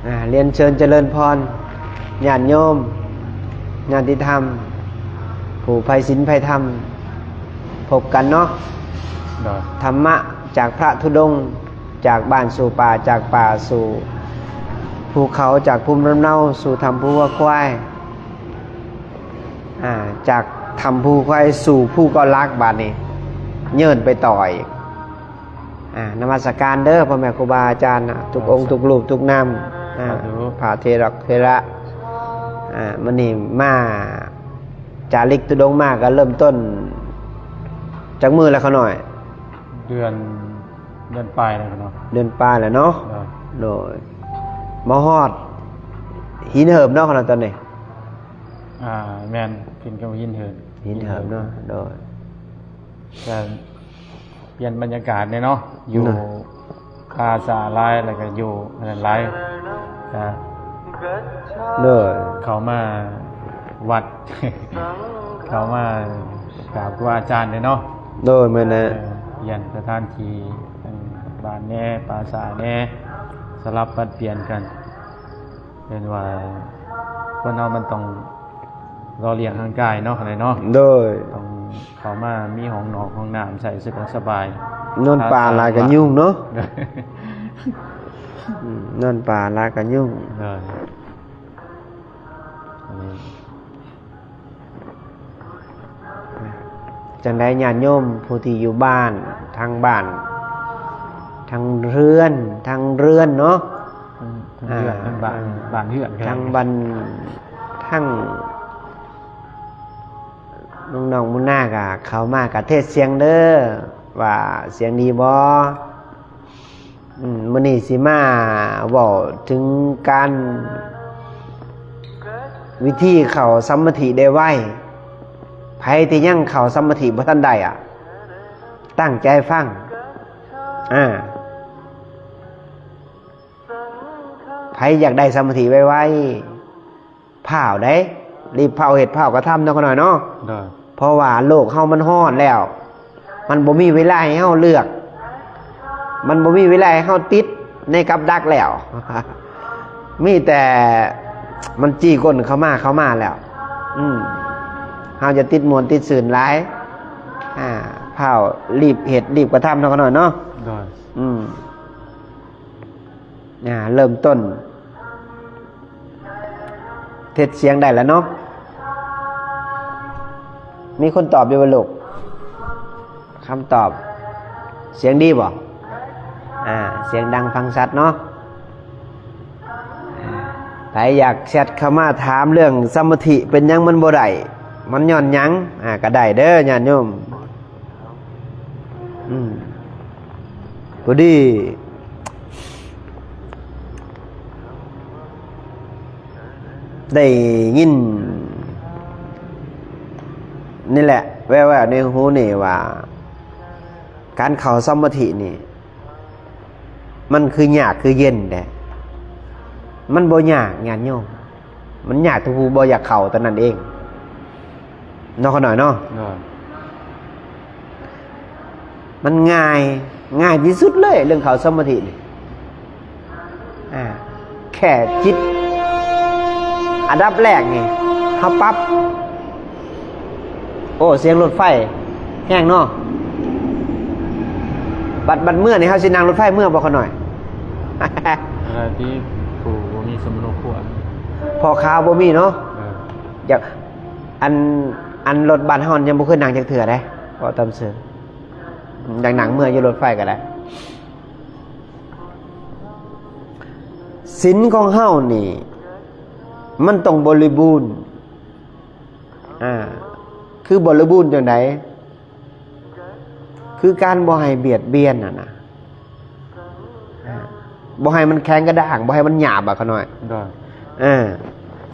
ອ່າ ລຽນເຊີນຈະເລີນພອນ ຍາດໂຍມ ຍາດຕິທຳ ຜູ້ໃຝ່ສິນໃຝ່ທຳ ພົບກັນເນາະ. ໂດຍ. ທຳມະຈາກພະທຸດົງ ຈາກບ້ານສູ່ປ່າ ຈາກປ່າສູ່ພູເຂົາ ຈາກພູມລຳເນົາສູ່ຖ້ຳພູວັວຄວາຍ ອ່າ ຈາກຖ້ຳພູຄວາຍສູ່ພູເກົ້າຫຼັກ ບາດນີ້ເຍີນໄປຕໍ່ອີກ. ອ່າ ນະມັດສະການເດີພໍ່ແມ່ຄູບາອາຈານນະ ທຸກອົງ ສາທຸ ທຸກຮູບ ທຸກນາມ ອ່າ ສາທຸ ພະເຖລະເຖລະ ອ່າ ມື້ນີ້ມາຈາລິກທຸດົງມາ ກໍເລີ່ມຕົ້ນຈັກມື້ແລ້ວຂະນ້ອຍ? ເດືອນ ເດືອນປາຍແລ້ວເນາະ. ເດືອນປາຍແລ້ວເນາະ. ໂດຍ. ໂດຍ. ມາຮອດຫີນເຫີບເນາະຂະນ້ອຍຕອນນີ້. ອ່າ ແມ່ນ ຂຶ້ນກັບຫີນເຫີບ. ຫີນເຫີບເນາະ. ໂດຍ. ກໍປ່ຽນບັນຍາກາດແດ່ເນາະ ຢູ່ ເນາະ ປ່າຊ້າຫຼາຍ ແລ້ວກໍຢູ່ອັນນັ້ນຫຼາຍ ກໍ ໂດຍ ເຂົ້າມາວັດ ເຂົ້າມາກາບຄູອາຈານເດ້ເນາະ. ໂດຍ ແມ່ນແຫຼະ. ເອີ ປ່ຽນສະຖານທີ່ ອັນ ບ້ານແດ່ ປ່າຊ້າແດ່ ສະຫຼັບປັດປ່ຽນກັນ. ເຫັນວ່າຄົນເຮົາມັນຕ້ອງຫຼໍ່ລ້ຽງຮ່າງກາຍເນາະ ຂ້າໃດເນາະ. ໂດຍ. ຕ້ອງເຂົ້າມາມີຫ້ອງນອກຫ້ອງນ້ຳໃຊ້ສະດວກສະບາຍ. ນອນປ່າຫຼາຍກໍຍຸງເນາະ. ໂດຍ. ອືມ ນອນປ່າຫຼາຍກໍຍຸງ. ໂດຍ. ຈັ່ງໃດຍາດໂຍມຜູ້ທີ່ຢູ່ບ້ານ ທາງບ້ານ ທາງເຮືອນ ທາງເຮືອນເນາະ ທາງ ທາງເຮືອນ ອ່າ ທາງບ້ານ ບ້ານເຮືອນ ທາງບ້ານ ທາງນ້ອງໆ ໝູ່ນາກໍເຂົ້າມາກໍເທດສຽງເດີ ວ່າສຽງດີບໍ່? ອືມ ມື້ນີ້ຊິມາເວົ້າເຖິງການ ວິທີເຂົ້າສະມາທິໄດ້ໄວ. ໃຜທີ່ຍັງເຂົ້າສະມາທິບໍ່ທັນໄດ້ອະ ຕັ້ງໃຈຟັງ. ອາ ໃຜຢາກໄດ້ສະມາທິໄວໆ ພ້າວໃດ໋ ຣີບພ້າວເຮັດພ້າວກະທຳເນາະ ຂ້ານ້ອຍເນາະ. ໂດຍ. ເພາະວ່າໂລກເຮົາມັນຮ້ອນແລ້ວ ມັນບໍ່ມີເວລາໃຫ້ເຮົາເລືອກ ມັນບໍ່ມີເວລາໃຫ້ເຮົາຕິດໃນກັບດັກແລ້ວ ມີແຕ່ມັນຈີ້ກົ້ນເຂົ້າມາ ເຂົ້າມາແລ້ວ. ອືມ ເຮົາຢ່າຕິດມ່ວນຕິດຊື່ນຫຼາຍ ອ່າ ພ້າວ ຣີບເຮັດ ຣີບກະທຳເນາະ ຂ້ານ້ອຍເນາະ. ໂດຍ. ອືມ ອ່າ ເລີ່ມຕົ້ນ ເທດສຽງໄດ້ແລ້ວເນາະ. ມີຄົນຕອບຢູ່ບໍ່ລູກ? ຄຳຕອບ ສຽງດີບໍ່? ອ່າ ສຽງດັງຟັງຊັດເນາະ. ໃຜຢາກແຊັດເຂົ້າມາຖາມເລື່ອງສະມາທິ ເປັນຫຍັງມັນບໍ່ໄດ້ ມັນຍ້ອນຫຍັງ ອ່າ ກໍໄດ້ເດີຍາດໂຍມ. ອືມ ພໍດີໄດ້ຍິນນີ້ແຫຼະ ແວ່ວໆໃນຫູນີ້ວ່າ ການເຂົ້າສະມາທິນີ້ ມັນຄືຍາກຄືເຢັນແດ່. ມັນບໍ່ຍາກຍາດໂຍມ ມັນຍາກແຕ່ຜູ້ບໍ່ຢາກເຂົ້າເທົ່ານັ້ນເອງເນາະ ຂ້ານ້ອຍເນາະ. ໂດຍ. ມັນງ່າຍ ງ່າຍທີ່ສຸດເລີຍເລື່ອງເຂົ້າສະມາທິນີ້. ອ່າ ແຄ່ຈິດ ອັນດັບແລກນີ້ ເຮົາປັບ ໂອ້ ສຽງລົດໄຟແຮງເນາະ. ບັດ ບັດເມືອນີ້ເຮົາຊິນັ່ງລົດໄຟເມືອບໍ່ ຂ້ານ້ອຍ? ອາ ທີ່ຜູ້ບໍ່ມີສົມມະໂນຄົວ ພໍ່ຄ້າບໍ່ມີເນາະ. ເອີ ຢາກ ອັນ ອັນລົດບ້ານເຮົາຍັງບໍ່ເຄີຍນັ່ງຈັກເທື່ອເດ້ ເວົ້າຕາມເຊີງ ຢາກນັ່ງເມືອຢູ່ລົດໄຟກໍໄດ້. ສິນຂອງເຮົານີ້ ມັນຕ້ອງບໍລິບູນ. ອ່າ ຄືບໍລິບູນຈັ່ງໃດ? ຄືການບໍ່ໃຫ້ບຽດບຽນຫັ້ນນະ. ອ່າ ບໍ່ໃຫ້ມັນແຂງກະດ້າງ ບໍ່ໃຫ້ມັນຫຍາບອະ ຂ້ານ້ອຍ. ໂດຍ. ເອີ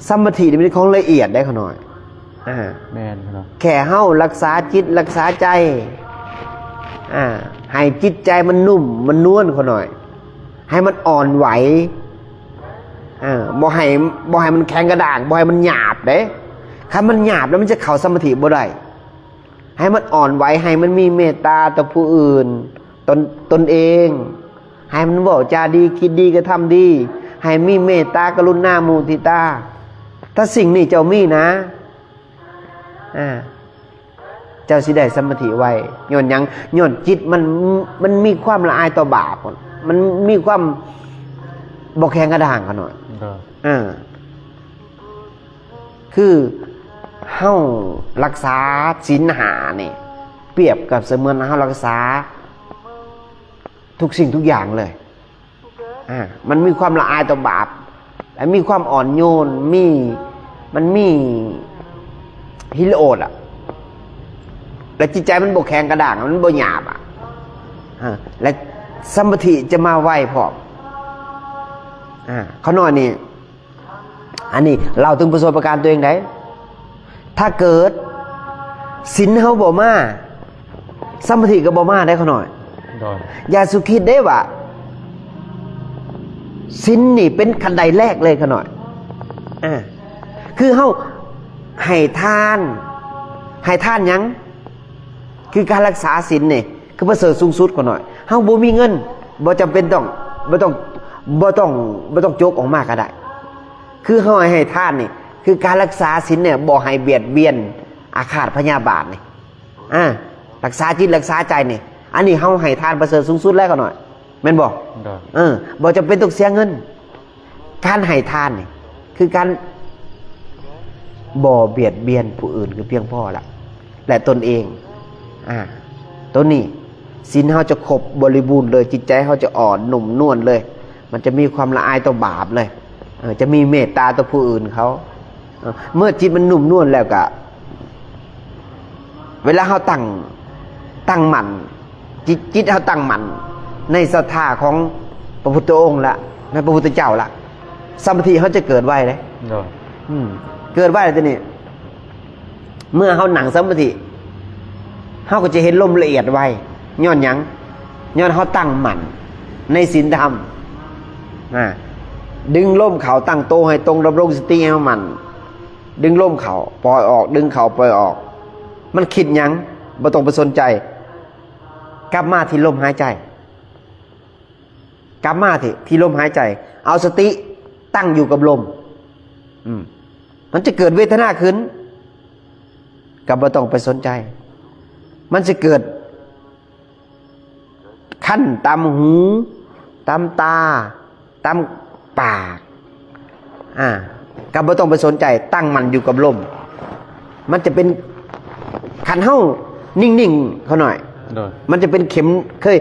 ສະມາທິນີ້ເປັນຂອງລະອຽດເດ້ ຂ້ານ້ອຍ. ອ່າ ແມ່ນເນາະ. ແຄ່ເຮົາລັກສາຈິດ ລັກສາໃຈ ອ່າ ໃຫ້ຈິດໃຈມັນນຸ້ມ ມັນນວນ ຂ້ານ້ອຍ ໃຫ້ມັນອ່ອນໄຫວ. ອ່າ ບໍ່ໃຫ້ ບໍ່ໃຫ້ມັນແຂງກະດ້າງ ບໍ່ໃຫ້ມັນຫຍາບເດ້. ຄັນມັນຫຍາບແລ້ວມັນຈະເຂົ້າສະມາທິບໍ່ໄດ້. ໃຫ້ມັນອ່ອນໄຫວ ໃຫ້ມັນມີເມດຕາຕໍ່ຜູ້ອື່ນ ຕົນ ຕົນເອງ ໃຫ້ມັນເວົ້າຈາດີ ຄິດດີ ກະທຳດີ. ໃຫ້ມີເມດຕາ ກະລຸນາ ມຸທິຕາ. ຖ້າສິ່ງນີ້ເຈົ້າມີນະ ອ່າ ເຈົ້າຊິໄດ້ສະມາທິໄວ. ຍ້ອນຫຍັງ? ຍ້ອນຈິດມັນ ມັນມີຄວາມລະອາຍຕໍ່ບາບ, ມັນມີຄວາມບໍ່ແຂງກະດ້າງຂະນ້ອຍ. ເອີ ຄືເຮົາລັກສາສິນຫ້ານີ້ ປຽບກັບສະເໝືອນເຮົາລັກສາທຸກສິ່ງທຸກຢ່າງເລີຍ. ອ່າ ມັນມີຄວາມລະອາຍຕໍ່ບາບ ແລະ ມີຄວາມອ່ອນໂຍນ ມີ ມັນມີຮິໂອດອະ ແລະ ຈິດໃຈມັນບໍ່ແຂງກະດ້າງ ມັນບໍ່ຫຍາບອະ ອ່າ ແລະ ສະມາທິຈະມາໄວພ້ອມ. ອ່າ ຂ້ານ້ອຍນີ້ ອັນນີ້ເລົ່າເຖິງປະສົບປະການຕົວເອງໄດ໋. ຖ້າເກີດສິນເຮົາບໍ່ມາ ສະມາທິກໍບໍ່ມາໄດ໋ ຂ້ານ້ອຍ. ໂດຍ ຢ່າສຸຄິດເດ້ວ່າສິນນີ້ເປັນຂັ້ນໄດແລກເລີຍ ຂ້ານ້ອຍ. ອ່າ ຄືເຮົາໃຫ້ທານ ໃຫ້ທານຫຍັງ? ຄືການລັກສາສິນນີ້ຄືປະເສີດສູງສຸດ ຂ້ານ້ອຍ. ເຮົາບໍ່ມີເງິນ ບໍ່ຈຳເປັນຕ້ອງ ບໍ່ຕ້ອງ ບໍ່ຕ້ອງ ບໍ່ຕ້ອງຈົກອອກມາກໍໄດ້. ຄືເຮົາໃຫ້ທານນີ້ ຄືການລັກສາສິນນີ້ ບໍ່ໃຫ້ບຽດບຽນອາຄາດພະຍາບາດນີ້ ອ່າ ລັກສາຈິດລັກສາໃຈນີ້. ອັນນີ້ເຮົາໃຫ້ທານປະເສີດສູງສຸດແລ້ວ ຂ້ານ້ອຍ ແມ່ນບໍ່? ໂດຍ ເອີ ບໍ່ຈຳເປັນຕ້ອງເສຍເງິນ. ການໃຫ້ທານນີ້ ຄືການບໍ່ບຽດບຽນຜູ້ອື່ນ ຄືພຽງພໍລະ ແລະ ຕົນເອງ. ອ່າ ໂຕນີ້ ສິນເຮົາຈະຄົບບໍລິບູນເລີຍ, ຈິດໃຈເຮົາຈະອ່ອນນຸ້ມນວນເລີຍ, ມັນຈະມີຄວາມລະອາຍຕໍ່ບາບເລີຍ, ເອີ ຈະມີເມດຕາຕໍ່ຜູ້ອື່ນເຂົາ. ເອີ ເມື່ອຈິດມັນນຸ້ມນວນແລ້ວກະ ເວລາເຮົາຕັ້ງ ຕັ້ງໝັ້ນ ຈິດ ຈິດເຮົາຕັ້ງໝັ້ນໃນສັດທາຂອງພະພຸດທະອົງລະ ໃນພະພຸດທະເຈົ້າລະ ສະມາທິເຮົາຈະເກີດໄວເດ້. ໂດຍ ອືມ ເກີດໄວແລ້ວທີນີ້ ເມື່ອເຮົານັ່ງສະມາທິ ເຮົາກໍຈະເຫັນລົມລະອຽດໄວ. ຍ້ອນຫຍັງ? ຍ້ອນເຮົາຕັ້ງໝັ້ນໃນສິນທຳ. ອ່າ ດຶງລົມເຂົ້າ, ຕັ້ງໂຕໃຫ້ຕົງ, ດຳລົງສະຕິໃຫ້ເຮົາໝັ້ນ. ດຶງລົມເຂົ້າ, ປ່ອຍອອກ, ດຶງເຂົ້າ, ປ່ອຍອອກ. ມັນຄິດຫຍັງ? ບໍ່ຕ້ອງໄປສົນໃຈ. ກັບມາທີ່ລົມຫາຍໃຈ. ກັບມາທີ່ ທີ່ລົມຫາຍໃຈ. ເອົາສະຕິຕັ້ງຢູ່ກັບລົມ. ອືມ ມັນຈະເກີດເວທະນາຂຶ້ນ, ກໍບໍ່ຕ້ອງໄປສົນໃຈ. ມັນຊິເກີດ ຄັນຕາມຫູ, ຕາມຕາ, ຕາມປາກ. ອ່າ ກໍບໍ່ຕ້ອງໄປສົນໃຈ, ຕັ້ງໝັ້ນຢູ່ກັບລົມ. ມັນຈະເປັນ, ຄັນເຮົານິ່ງໆ ຂ້ານ້ອຍ, ໂດຍ ມັນຈະເປັນເຂັມ, ເຄີຍ,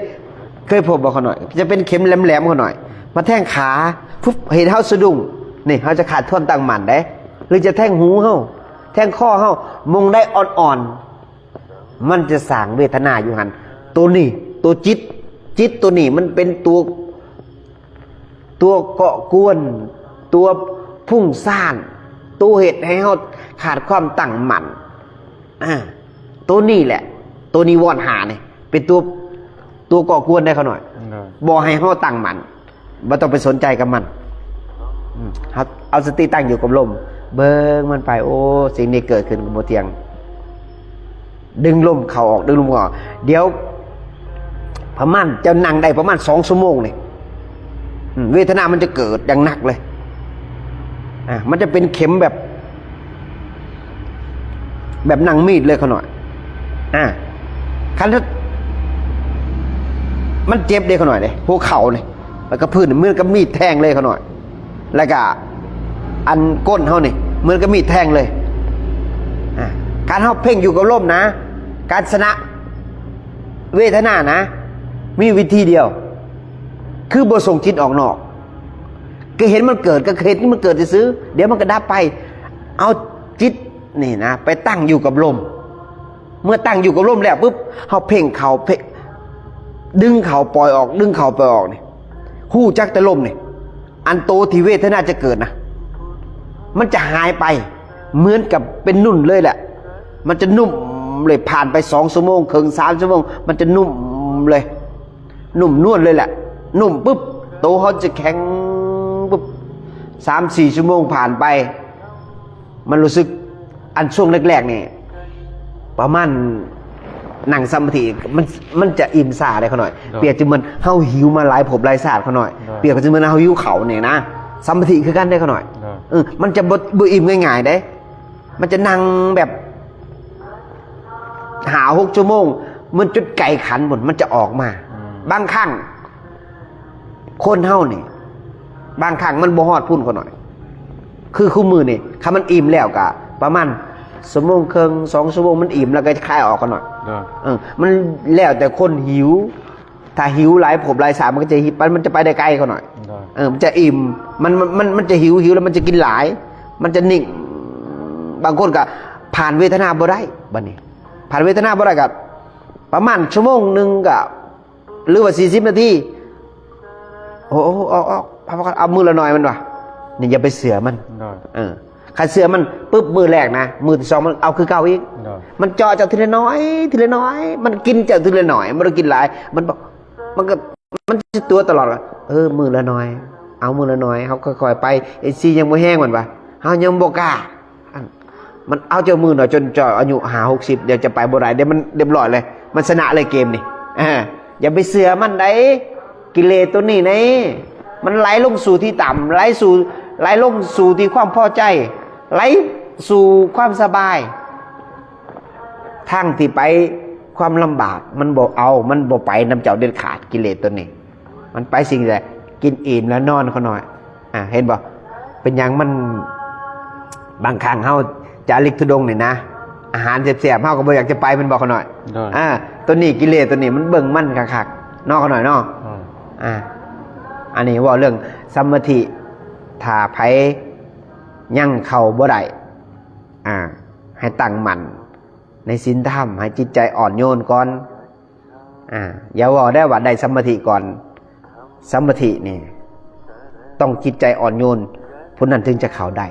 ເຄີຍພົບບໍ່ ຂ້ານ້ອຍ? ຈະເປັນເຂັມແຫຼມໆ ຂ້ານ້ອຍ, ມາແທງຂາ, ຟຶບ, ເຮັດເຮົາສະດຸ້ງ. ນີ້ ເຮົາຈະຂາດທວນຕັ້ງໝັ້ນເດ້. ຫຼືຈະແທງຫູເຮົາ, ແທງຄໍເຮົາ, ໝ່ອງໃດອ່ອນໆ ມັນຈະສ້າງເວທະນາຢູ່ຫັ້ນ. ໂຕນີ້ ໂຕຈິດ, ຈິດໂຕນີ້ມັນເປັນຕົວ, ຕົວເກາະກວນ, ຕົວຟຸ້ງຊານ, ຕົວເຮັດໃຫ້ເຮົາຂາດຄວາມຕັ້ງໝັ້ນ. ອ່າ ໂຕນີ້ແຫຼະ, ໂຕນິວອນຫ້ານີ້ ເປັນຕົວ, ຕົວເກາະກວນໄດ໋ ຂ້ານ້ອຍ. ໂດຍ ບໍ່ໃຫ້ເຮົາຕັ້ງໝັ້ນ. ບໍ່ຕ້ອງໄປສົນໃຈກັບມັນ. ອືມ ເຮົາເອົາສະຕິຕັ້ງຢູ່ກັບລົມ, ເບິ່ງມັນໄປ. ໂອ້ ສິ່ງນີ້ເກີດຂຶ້ນກໍບໍ່ທ່ຽງ. ດຶງລົມເຂົ້າອອກ, ດຶງລົມເຂົ້າອອກ. ດຽວປະມານ ເຈົ້ານັ່ງໄດ້ປະມານສອງຊົ່ວໂມງນີ້, ອືມ ເວທະນາມັນຈະເກີດຢ່າງໜັກເລີຍ. ອ່າ ມັນຈະເປັນເຂັມແບບ, ແບບໜັງມີດເລີຍ ຂ້ານ້ອຍ. ອ່າ ຄັນ ມັນເຈັບເດ້ ຂ້ານ້ອຍເດ້, ຫົວເຂົ່ານີ້ ແລ້ວກໍພື້ນ ເໝືອນກັບມີດແທງເລີຍ ຂ້ານ້ອຍ. ແລ້ວກໍອັນກົ້ນເຮົານີ້ ເໝືອນກັບມີດແທງເລີຍ. ອ່າ ການເຮົາເພັ່ງຢູ່ກັບລົມນະ, ການຊະນະເວທະນານະ ມີວິທີດຽວ, ຄືບໍ່ສົ່ງຈິດອອກນອກ. ກໍເຫັນມັນເກີດ, ກໍເຫັນມັນເກີດຊື່ໆ, ດຽວມັນກໍດັບໄປ. ເອົາຈິດນີ້ນະ ໄປຕັ້ງຢູ່ກັບລົມ. ເມື່ອຕັ້ງຢູ່ກັບລົມແລ້ວປຶບ, ເຮົາເພັ່ງເຂົ້າ, ເພັ່ງ, ດຶງເຂົ້າ, ປ່ອຍອອກ, ດຶງເຂົ້າ, ປ່ອຍອອກນີ້, ຮູ້ຈັກແຕ່ລົມນີ້. ອັນໂຕທີ່ເວທະນາຈະເກີດນະ ມັນຈະຫາຍໄປ ເໝືອນກັບເປັນນຸ້ນເລີຍແຫຼະ. ມັນຈະນຸ້ມເລີຍ, ຜ່ານໄປສອງຊົ່ວໂມງເຄິ່ງ, ສາມຊົ່ວໂມງ, ມັນຈະນຸ້ມເລີຍ, ນຸ້ມນວນເລີຍແຫຼະ. ນຸ້ມປຶບ, ໂຕເຮົາຈະແຂງປຶບ. ສາມສີ່ຊົ່ວໂມງຜ່ານໄປ, ມັນຮູ້ສຶກ, ອັນຊ່ວງແລກໆນີ້ ປະມານນັ່ງສະມາທິ ມັນ, ມັນຈະອີ່ມຊ້າເດ້ ຂ້ານ້ອຍ. ໂດຍ ປຽບຈະເໝືອນເຮົາຫິວມາຫຼາຍພົບຫຼາຍຊາດ ຂ້ານ້ອຍ. ໂດຍ ປຽບຈະເໝືອນເຮົາຫິວເຂົ້ານີ້ນະ. ສະມາທິຄືກັນເດ້ຂ້ານ້ອຍ. ເອີ ມັນຈະບໍ່ ບໍ່ອີ່ມງ່າຍໆເດ້. ມັນຈະນັ່ງແບບຫ້າຫົກຊົ່ວໂມງ ມັນຈຸດໄກຂັນພຸ້ນ ມັນຈະອອກມາ. ບາງຄັ້ງ ຄົນເຮົານີ້ ບາງຄັ້ງມັນບໍ່ຮອດພຸ້ນຂ້ານ້ອຍ. ຄືຄູ່ມື້ນີ້ ຄັນມັນອີ່ມແລ້ວກະປະມານຊົ່ວໂມງເຄິ່ງ ສອງຊົ່ວໂມງ ມັນອີ່ມແລ້ວກໍຄາຍອອກຂ້ານ້ອຍ. ເອີ ມັນແລ້ວແຕ່ຄົນຫິວ. ຖ້າຫິວຫຼາຍພົບຫຼາຍຊາດ ມັນກໍຈະ ມັນຈະໄປໄດ້ໄກຂ້ານ້ອຍ. ເອີ ມັນຈະອີ່ມ ມັນ ມັນ ມັນຈະຫິວ ຫິວແລ້ວມັນຈະກິນຫຼາຍ ມັນຈະນິ່ງ. ບາງຄົນກໍຜ່ານເວທະນາບໍ່ໄດ້. ບັດນີ້ຜ່ານເວທະນາບໍ່ໄດ້ກໍປະມານຊົ່ວໂມງໜຶ່ງກໍ ຫຼືວ່າສີ່ສິບນາທີ. ໂອ້ ອອກ ອອກ ເອົາມື້ລະໜ້ອຍມັນວ່າ ນີ້ຢ່າໄປເຊື່ອມັນ. ເອີ ຄັນເຊື່ອມັນປຶບ ມື້ແລກນະ ມື້ທີສອງມັນເອົາຄືເກົ່າອີກ. ມັນເຈາະເຈົ້າທີລະໜ້ອຍ ທີລະໜ້ອຍ ມັນກິນເຈົ້າທີລະໜ້ອຍ ມັນບໍ່ໄດ້ກິນຫຼາຍ. ມັນ ມັນກໍ ມັນຊິຕົວະຕະຫຼອດວ່າ ເອີ ມື້ລະໜ້ອຍ ເອົາມື້ລະໜ້ອຍ ເຮົາຄ່ອຍໆໄປ. ເອັຟຊີຍັງບໍ່ແຮງ ມັນວ່າ ເຮົາຍັງບໍ່ກ້າ. ອັນ ມັນເອົາເຈົ້າມື້ໜ້ອຍ ຈົນເຈົ້າອາຍຸຫ້າຫົກສິບ ດຽວຈະໄປບໍ່ໄດ້. ດຽວມັນຮຽບຮ້ອຍເລີຍ ມັນຊະນະເລີຍເກມນີ້. ຢ່າໄປເຊື່ອມັນໃດ໋. ກິເລດໂຕນີ້ໃດ໋ ມັນໄຫຼລົງສູ່ທີ່ຕ່ຳ ໄຫຼສູ່ ໄຫຼລົງສູ່ທີ່ຄວາມພໍໃຈ ໄຫຼສູ່ຄວາມສະບາຍ. ທາງທີ່ໄປຄວາມລຳບາກ ມັນບໍ່ເອົາ ມັນບໍ່ໄປນຳເຈົ້າເດັດຂາດ. ກິເລດໂຕນີ້ ມັນໄປສິ່ງໃດ? ກິນອີ່ມແລ້ວນອນຂ້ານ້ອຍ. ອ່າ ເຫັນບໍ່? ເປັນຫຍັງມັນ ບາງຄັ້ງເຮົາຈະລິກທຸດົງນີ້ນະ ອາຫານແຊບໆ ເຮົາກໍບໍ່ຢາກຈະໄປແມ່ນບໍ່ຂ້ານ້ອຍ? ໂດຍ ອ່າ ໂຕນີ້ ກິເລດໂຕນີ້ ມັນເບິ່ງມັນຄັກໆເນາະຂ້ານ້ອຍເນາະ. ໂດຍ ອ່າ ອັນນີ້ເວົ້າເລື່ອງສະມາທິ. ຖ້າໃຜຍັງເຂົ້າບໍ່ໄດ້ ອ່າ ໃຫ້ຕັ້ງໝັ້ນໃນສິນທຳ ໃຫ້ຈິດໃຈອ່ອນໂຍນກ່ອນ. ອ່າ ຢ່າເວົ້າໄດ້ວ່າໄດ້ສະມາທິກ່ອນ. ສະມາທິນີ້ຕ້ອງຈິດໃຈອ່ອນໂຍນ ຜູ້ນັ້ນເຖິງຈະເຂົ້າໄດ້.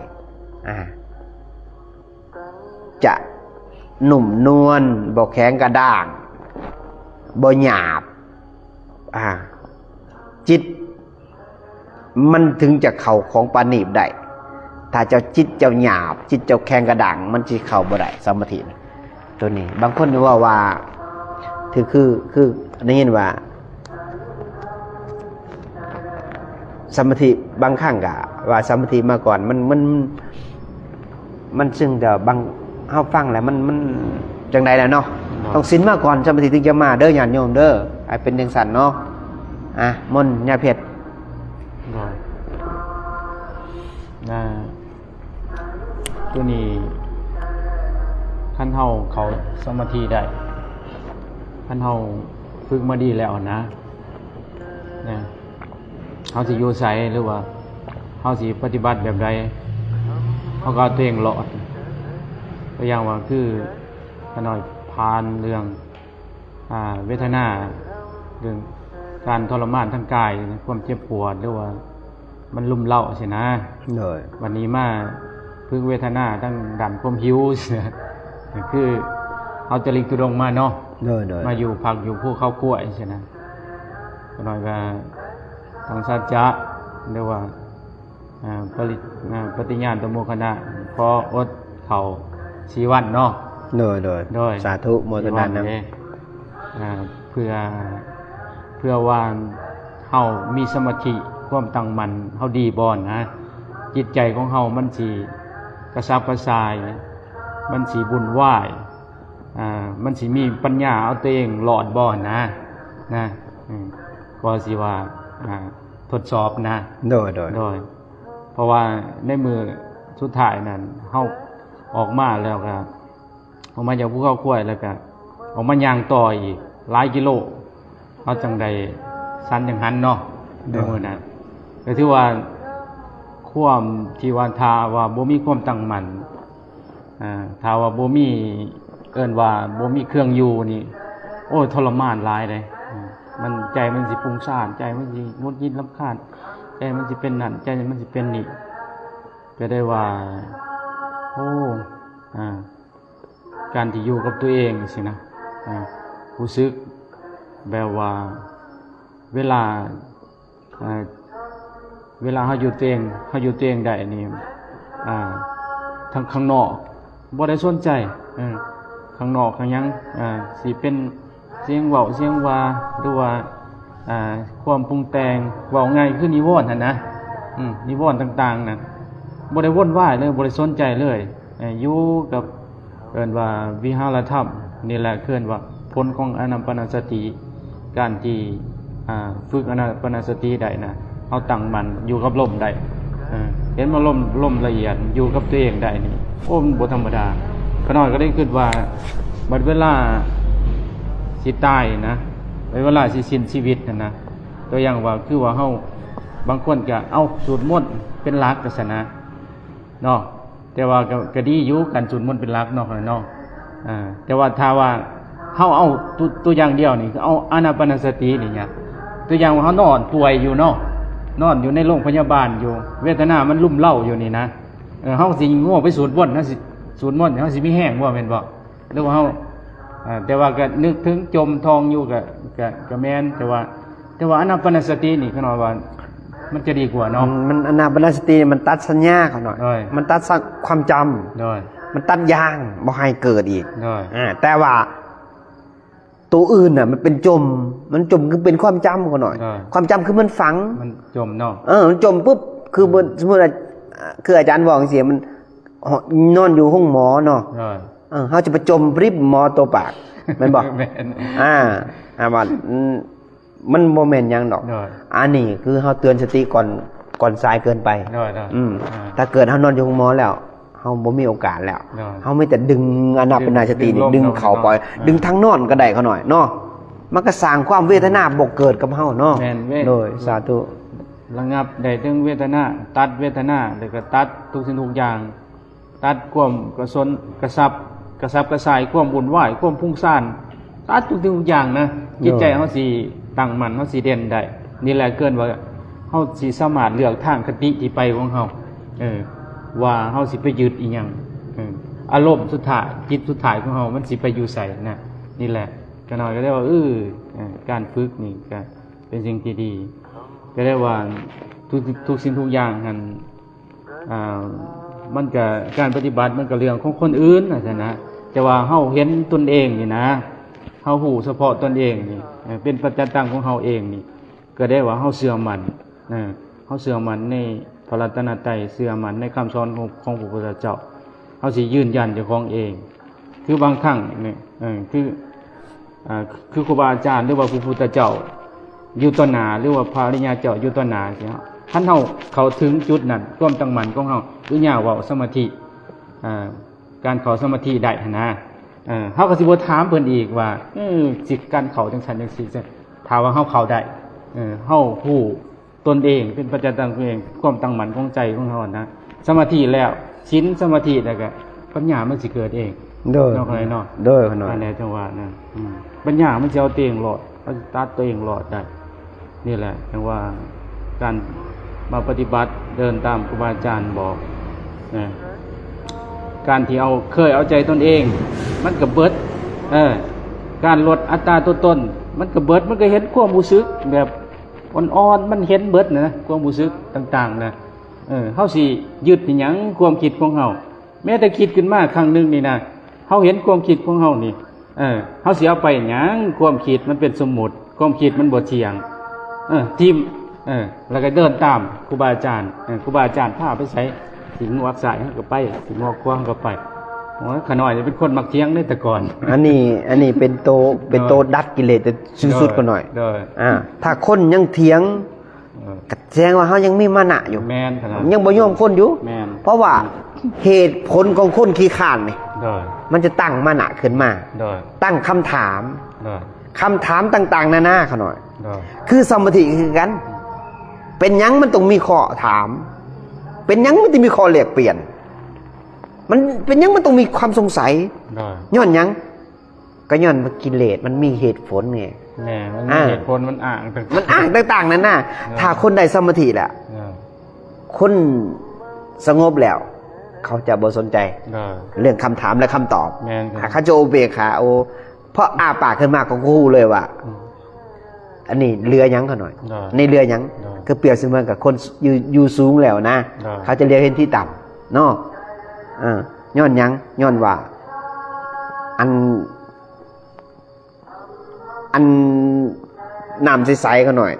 ອ່າ ຈະນຸ້ມນວນ ບໍ່ແຂງກະດ້າງ ບໍ່ຫຍາບ. ອ່າ ຈິດ ມັນເຖິງຈະເຂົ້າຂອງປານີດໄດ້. ຖ້າເຈົ້າຈິດເຈົ້າຫຍາບ ຈິດເຈົ້າແຂງກະດ້າງ ມັນຊິເຂົ້າບໍ່ໄດ້ສະມາທິໂຕນີ້. ບາງຄົນເວົ້າວ່າ ຄື ຄື ຄືໄດ້ຍິນວ່າສະມາທິ ບາງຄັ້ງກະວ່າສະມາທິມາກ່ອນ ມັນ ມັນ ມັນເຊິ່ງແຕ່ບາງ ເຮົາຟັງແລ້ວມັນ ມັນຈັ່ງໃດແຫຼະເນາະ. ຕ້ອງສິນມາກ່ອນ ສະມາທິເຖິງຈະມາເດີ ຍາດໂຍມເດີ ໃຫ້ເປັນຈັ່ງຊັ້ນເນາະ. ອ່າ ມົນຍາເພັດ ໂດຍ ອ່າ ໂຕນີ້ ຄັນເຮົາເຂົ້າສະມາທິໄດ້ ຄັນເຮົາຝຶກມາດີແລ້ວນະ ນະ ເຮົາຊິຢູ່ໃສ ຫຼືວ່າເຮົາຊິປະຕິບັດແບບໃດ ເຮົາກໍເອົາຕົວເອງລອດ. ຕົວຢ່າງວ່າ ຄືຂ້ານ້ອຍຜ່ານເລື່ອງ ອ່າ ເວທະນາ ເລື່ອງການທໍລະມານທາງກາຍ ຄວາມເຈັບປວດ ຫຼືວ່າມັນລຸມເລົ້າຊີ້ນະ. ໂດຍ ບັດນີ້ມາຝຶກເວທະນາທາງດ້ານຄວາມຫິວຊີ້ນະ ຄືເຮົາຈະລິກທຸດົງມາເນາະ. ໂດຍ ໂດຍ ມາຢູ່ພັກຢູ່ພູເຂົາກ້ວຍຊີ້ນະ. ຂ້ານ້ອຍກໍຕັ້ງສັດຈະ ຫຼືວ່າ ອ່າ ປະລິ ອ່າ ປະຕິຍານໂຕໂມຄະນະ ຂໍອົດເຂົ້າສີ່ວັນເນາະ. ໂດຍ ໂດຍ ໂດຍ ສາທຸ ໂມທະນານຳ. ສີ່ວັນເດ້ ອ່າ ເພື່ອ ເພື່ອວ່າເຮົາມີສະມາທິ ຄວາມຕັ້ງໝັ້ນເຮົາດີບໍ່ນະ ຈິດໃຈຂອງເຮົາມັນຊິກະສັບກະສ່າຍ ມັນຊິວຸ່ນວາຍ ອ່າ ມັນຊິມີປັນຍາເອົາຕົວເອງລອດບໍ່ນະ ນະ ອືມ ກໍຊິວ່າ ອ່າ ທົດສອບນະ. ໂດຍ ໂດຍ ໂດຍ ເພາະວ່າໃນມື້ສຸດທ້າຍນັ້ນ ເຮົາອອກມາແລ້ວກະ ອອກມາຈາກພູເຂົາກ້ວຍ ແລ້ວກະອອກມາຍ່າງຕໍ່ອີກຫຼາຍກິໂລ ເຮົາຈັ່ງໄດ້ສັນຈັ່ງຫັນເນາະ. ໃນມື້ນັ້ນກໍຖືວ່າ ຄວາມທີ່ວ່າ ຖ້າວ່າບໍ່ມີຄວາມຕັ້ງໝັ້ນ ອ່າ ຖ້າວ່າບໍ່ມີ ເອີ້ນວ່າບໍ່ມີເຄື່ອງຢູ່ນີ້ ໂອ້ຍ ທໍລະມານຫຼາຍເດ້. ອືມ ມັນ ໃຈມັນຊິຟຸ້ງຊານ ໃຈມັນຊິຫງຸດຫງິດລຳຄານ ໃຈມັນຊິເປັນນັ້ນ ໃຈມັນຊິເປັນນີ້ ກໍໄດ້ວ່າ ໂອ້ ອ່າ ການທີ່ຢູ່ກັບຕົວເອງຊີ້ນະ ອ່າ ຮູ້ສຶກແບບວ່າ ເວລາ ອ່າ ເວລາເຮົາຢູ່ຕົວເອງ ເຮົາຢູ່ຕົວເອງໄດ້ນີ້ ອ່າ ທາງຂ້າງນອກບໍ່ໄດ້ສົນໃຈ ເອີ ຂ້າງນອກຂ້າງຫຍັງ ອ່າ ຊິເປັນສຽງເວົ້າສຽງວ່າ ຫຼືວ່າ ອ່າ ຄວາມປຸງແຕ່ງ ເວົ້າງ່າຍຄືນິວອນຫັ້ນນະ. ອືມ ນິວອນຕ່າງໆນັ້ນ ບໍ່ໄດ້ວົນວາຍເລີຍ ບໍ່ໄດ້ສົນໃຈເລີຍ ເອີ ຢູ່ກັບ ເອີ້ນວ່າວິຫາລະທຳນີ້ແຫຼະ ເອີ້ນວ່າຜົນຂອງອານາປານະສະຕິ ການທີ່ ອ່າ ຝຶກອານາປານະສະຕິໄດ້ນະ ເຮົາຕັ້ງໝັ້ນຢູ່ກັບລົມໄດ້ ເອີ ເຫັນວ່າລົມ ລົມລະອຽດ ຢູ່ກັບຕົວເອງໄດ້ນີ້ ໂອ້ ມັນບໍ່ທຳມະດາ. ຂ້ານ້ອຍກໍໄດ້ຄິດວ່າ ບັດເວລາຊິຕາຍນະ ບັດເວລາຊິສິ້ນຊີວິດຫັ້ນນະ ຕົວຢ່າງວ່າ ຄືວ່າເຮົາ ບາງຄົນກໍ ເອົາ ສູດມົນເປັນຫຼັກ ວ່າຊັ້ນນະ ເນາະ ແຕ່ວ່າກໍ ກໍດີຢູ່ ການສູດມົນເປັນຫຼັກເນາະ ເນາະ ເອີ ແຕ່ວ່າຖ້າວ່າເຮົາເອົາຕົວ ຕົວຢ່າງດຽວນີ້ ຄືເອົາອານາປານະສະຕິນີ້ນະ ຕົວຢ່າງວ່າເຮົານອນປ່ວຍຢູ່ເນາະ ນອນຢູ່ໃນໂຮງພະຍາບານຢູ່ ເວທະນາມັນລຸມເລົາຢູ່ນີ້ນະ ເອີ ເຮົາຊິໂງ່ໄປສູດມົນ ເຮົາຊິສູດມົນ ເຮົາຊິມີແຮງບໍ່ ແມ່ນບໍ່? ຫຼືວ່າເຮົາ ເອີ ແຕ່ວ່າກໍນຶກເຖິງຈົມທອງຢູ່ ກໍ ກໍ ກໍແມ່ນ ແຕ່ວ່າ ແຕ່ວ່າອານາປານະສະຕິນີ້ ຂ້ານ້ອຍວ່າມັນຈະດີກວ່າເນາະ ອືມ ມັນ ອານາປານະສະຕິມັນຕັດສັນຍາ ຂ້ານ້ອຍ ໂດຍ ມັນຕັດສະ ຄວາມຈຳ ໂດຍ ມັນຕັດຢາງບໍ່ໃຫ້ເກີດອີກ ໂດຍ ອາ ແຕ່ວ່າໂຕອື່ນນະ ມັນເປັນຈົມ ມັນຈົມຄືເປັນຄວາມຈຳ ຂ້ານ້ອຍ ໂດຍ ຄວາມຈຳຄືມັນຝັງ ມັນຈົມເນາະ ເອີ ມັນຈົມປຶບ ຄື ອືມ ສົມມຸດວ່າ ຄືອາຈານບອກຈັ່ງຊີ້ ມັນ ນອນຢູ່ໂຮງໝໍເນາະ ໂດຍ ເອີ ເຮົາຈະໄປຈົມບຣິບໝໍຕົວປາກ ແມ່ນບໍ່? ແມ່ນ ອາ ອາ ວ່າ ອືມ ມັນບໍ່ແມ່ນຫຍັງດອກ ໂດຍ ອັນນີ້ຄືເຮົາເຕືອນສະຕິກ່ອນ ກ່ອນສາຍເກີນໄປ ໂດຍ ໂດຍ ອືມ ອາ ຖ້າເກີດເຮົານອນຢູ່ໂຮງໝໍແລ້ວ ເຮົາບໍ່ມີໂອກາດແລ້ວ ໂດຍ ເຮົາມີແຕ່ດຶງອານາປານະສະຕິ ດຶງ ດຶງເຂົ້າໄປ ອືມ ດຶງທາງນອນກໍໄດ້ ຂ້ານ້ອຍເນາະ ມັນກໍສ້າງຄວາມເວທະນາບໍ່ເກີດກັບເຮົາເນາະ ແມ່ນເວ ໂດຍ ສາທຸ ລະງັບໄດ້ເຖິງເວທະນາ ຕັດເວທະນາ ແລ້ວກໍຕັດທຸກສິ່ງທຸກຢ່າງ ຕັດຄວາມກະສົນ ກະສັບ ກະສັບກະສ່າຍ ຄວາມວຸ່ນວາຍ ຄວາມຟຸ້ງຊານ ຕັດທຸກສິ່ງທຸກຢ່າງນະ ໂດຍ ຈິດໃຈເຮົາຊິຕັ້ງໝັ້ນ ເຮົາຊິເດັ່ນໄດ້ ນີ້ແຫຼະເອີ້ນວ່າເຮົາຊິສາມາດເລືອກທາງຄະຕິທີ່ໄປຂອງເຮົາ ເອີ ວ່າເຮົາຊິໄປຍຶດອີ່ຫຍັງ ເອີ ອາລົມສຸດທ້າຍ ຈິດສຸດທ້າຍຂອງເຮົາມັນຊິໄປຢູ່ໃສນະ ນີ້ແຫຼະ ຂ້ານ້ອຍກໍໄດ້ວ່າ ເອີ ເອີ ການຝຶກນີ້ກໍເປັນສິ່ງທີ່ດີ ກໍໄດ້ວ່າທຸກ ທຸກສິ່ງທຸກຢ່າງຫັ້ນ ອ່າ ມັນກະ ການປະຕິບັດມັນກະເລື່ອງຂອງຄົນອື່ນວ່າຊັ້ນນະ ແຕ່ວ່າເຮົາເຫັນຕົນເອງນີ້ນະ ເຮົາຮູ້ສະເພາະຕົນເອງນີ້ ເປັນປັດຈະຕັງຂອງເຮົາເອງນີ້ ກໍໄດ້ວ່າເຮົາເຊື່ອໝັ້ນ ເຮົາເຊື່ອໝັ້ນໃນພະລັດຕະນະໄຕ ເຊື່ອໝັ້ນໃນຄຳສອນຂອງ ຂອງພະພຸດທະເຈົ້າ ເຮົາຊິຢືນຢັນເຈົ້າຂອງເອງ ຄືບາງຄັ້ງນີ້ ເອີ ຄື ອ່າ ຄືຄູບາອາຈານ ຫຼືວ່າພະພຸດທະເຈົ້າຢູ່ຕໍ່ໜ້າ ຫຼືວ່າພະອະລິຍະເຈົ້າຢູ່ຕໍ່ໜ້າຊີ້ ຄັນເຮົາເຂົ້າເຖິງຈຸດນັ້ນ ຄວາມຕັ້ງໝັ້ນຂອງເຮົາ ຄືຍາເວົ້າສະມາທິ ອ່າ ການເຂົ້າສະມາທິໄດ້ຫັ້ນນະ ເອີ ເຮົາກໍຊິບໍ່ຖາມເພິ່ນອີກວ່າ ເອີ ຊິການເຂົ້າຈັ່ງຊັ້ນຈັ່ງຊີ້ ຖ້າວ່າເຮົາເຂົ້າໄດ້ ເອີ ເຮົາຮູ້ ຕົນເອງ ເປັນປັດຈະຕັງຕົນເອງ ຄວາມຕັ້ງໝັ້ນຂອງໃຈຂອງເຮົານະ ສະມາທິແລ້ວ ສິນ ສະມາທິ ແລ້ວກະປັນຍາມັນຊິເກີດເອງ ໂດຍ ເນາະ ເນາະ ໂດຍ ຂ້ານ້ອຍ ນັ້ນແຫຼະ ຈັ່ງວ່ານະ ອືມ ປັນຍາມັນຊິເອົາຕົວເອງລອດ ເອົາ ຕັດຕົວເອງລອດໄດ້ ນີ້ແຫຼະ ຈັ່ງວ່າການມາປະຕິບັດ ເດີນຕາມຄູບາອາຈານບອກ ເອີ ການທີ່ເອົາ ເຄີຍເອົາໃຈຕົນເອງ ມັນກະເບິດ ເອີ ການລົດອັດຕາຕົວຕົນ ມັນກະເບິດ ມັນກະເຫັນຄວາມຮູ້ສຶກແບບ ອ່ອນໆ ມັນເຫັນເບິດນະ ຄວາມຮູ້ສຶກຕ່າງໆນະ ເອີ ເຮົາຊິຍຶດອີ່ຫຍັງຄວາມຄິດຂອງເຮົາ ແມ້ແຕ່ຄິດຂຶ້ນມາຄັ້ງໜຶ່ງນີ້ນະ ເຮົາເຫັນຄວາມຄິດຂອງເຮົານີ້ ເອີ ເຮົາຊິເອົາໄປຫຍັງ ຄວາມຄິດມັນເປັນສົມມຸດ ຄວາມຄິດມັນບໍ່ທ່ຽງ ເອີ ຖິ້ມ ເອີ ແລ້ວກໍເດີນຕາມຄູບາອາຈານ ເອີ ຄູບາອາຈານພາໄປໃສ ຊິງວກຊ້າຍເຮົາກໍໄປ ຊິງວກຂວາເຮົາກໍໄປ ໂອ້ຍ ຂ້ານ້ອຍນີ້ເປັນຄົນມັກຖຽງເດ້ແຕ່ກ່ອນ ອັນນີ້ ອັນນີ້ເປັນໂຕ ເປັນໂຕດັດກິເລດ ໂດຍ ທີ່ສຸດ ໂດຍ ຂ້ານ້ອຍ ໂດຍ ອ່າ ຖ້າຄົນຍັງຖຽງ ເອີ ກໍແສດງວ່າເຮົາຍັງມີມານະຢູ່ ແມ່ນຂະໜາດ ຍັງບໍ່ຍອມຄົນຢູ່ ແມ່ນ ເພາະວ່າເຫດຜົນຂອງຄົນຂີ້ຄ້ານນີ້ ໂດຍ ມັນຈະຕັ້ງມານະຂຶ້ນມາ ໂດຍ ຕັ້ງຄຳຖາມ ໂດຍ ຄຳຖາມຕ່າງໆນານາຂະໜ່ອຍ ໂດຍ ຄືສະມາທິຄືກັນ ເປັນຫຍັງມັນຕ້ອງມີຂໍ້ຖາມ ເປັນຫຍັງມັນຕ້ອງມີຂໍ້ແລກປ່ຽນ ມັນເປັນຫຍັງມັນຕ້ອງມີຄວາມສົງໄສ ໂດຍ ຍ້ອນຫຍັງ? ກໍຍ້ອນວ່າກິເລດມັນມີເຫດຜົນໄງ ແມ່ນ ມັນມີ ອ່າ ເຫດຜົນ ມັນອ້າງຕ່າງ ມັນອ້າງຕ່າງໆນານາ ເອີ ຖ້າຄົນໄດ້ສະມາທິແລ້ວ ເອີ ຄົນສະຫງົບແລ້ວ ເຂົາຈະບໍ່ສົນໃຈ ເອີ ເລື່ອງຄຳຖາມ ແລະ ຄຳຕອບ ແມ່ນ ອ່າ ເຂົາຈະອຸເບກຂາ ໂອ້ ເພາະອ້າປາກຂຶ້ນມາ ເຂົາກໍຮູ້ເລີຍວ່າ ອືມ ອັນນີ້ເຫຼືອຫຍັງຂະໜ່ອຍ ໂດຍ ນີ້ເຫຼືອຫຍັງ ໂດຍ ຄືປຽບສະເໝືອນກັບຄົນຢູ່ ຢູ່ສູງແລ້ວນະ ໂດຍ ເຂົາຈະຫຼຽວເຫັນທີ່ຕ່ຳເນາະ ເອີ ຍ້ອນຫຍັງ? ຍ້ອນວ່າ ອັນ ອັນ ນ້ຳໃສໆຂະໜ່ອຍ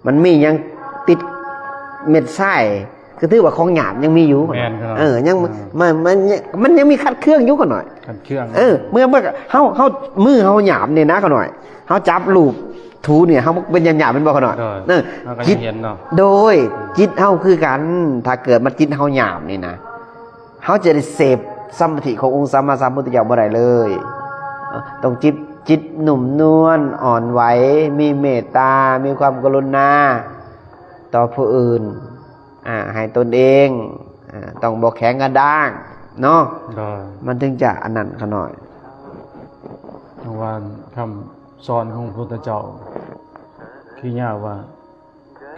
ມັນມີຫຍັງຕິດ ເມັດຊາຍ ກໍຖືວ່າຂອງຫຍາບຍັງມີຢູ່. ແມ່ນ ເອີ ຍັງ ເອີ ມັນ ມັນ ມັນຍັງມີຂັດເຄືອງຢູ່ຂ້ານ້ອຍ. ຂັດເຄືອງ ເອີ ເມື່ອ ເມື່ອເຮົາ ເຮົາ ມືເຮົາຫຍາບນີ້ນະຂ້ານ້ອຍ ເຮົາຈັບລູບ ຖືນີ້ ເຮົາເປັນຫຍາບໆ ແມ່ນບໍ່ຂ້ານ້ອຍ? ໂດຍ ເອີ ເຮົາກໍຍັງເຫັນເນາະ. ໂດຍ ອືມ ຈິດເຮົາຄືກັນ ຖ້າເກີດວ່າຈິດເຮົາຫຍາບນີ້ນະ ເຮົາຈະໄດ້ເສບສະມາທິຂອງອົງສຳມາສຳພຸດທະເຈົ້າບໍ່ໄດ້ເລີຍ. ເອີ ຕ້ອງຈິດ ຈິດນຸ້ມນວນ ອ່ອນໄຫວ ມີເມດຕາ ມີຄວາມກະລຸນາຕໍ່ຜູ້ອື່ນ ອາ ໃຫ້ຕົນເອງ ອາ ຕ້ອງບໍ່ແຂງກະດ້າງເນາະ. ໂດຍ ມັນເຖິງຈະອັນນັ້ນຂ້ານ້ອຍ. ເພາະວ່າຄຳ ສອນຂອງພະພຸດທະເຈົ້າ ຄືຍາວວ່າ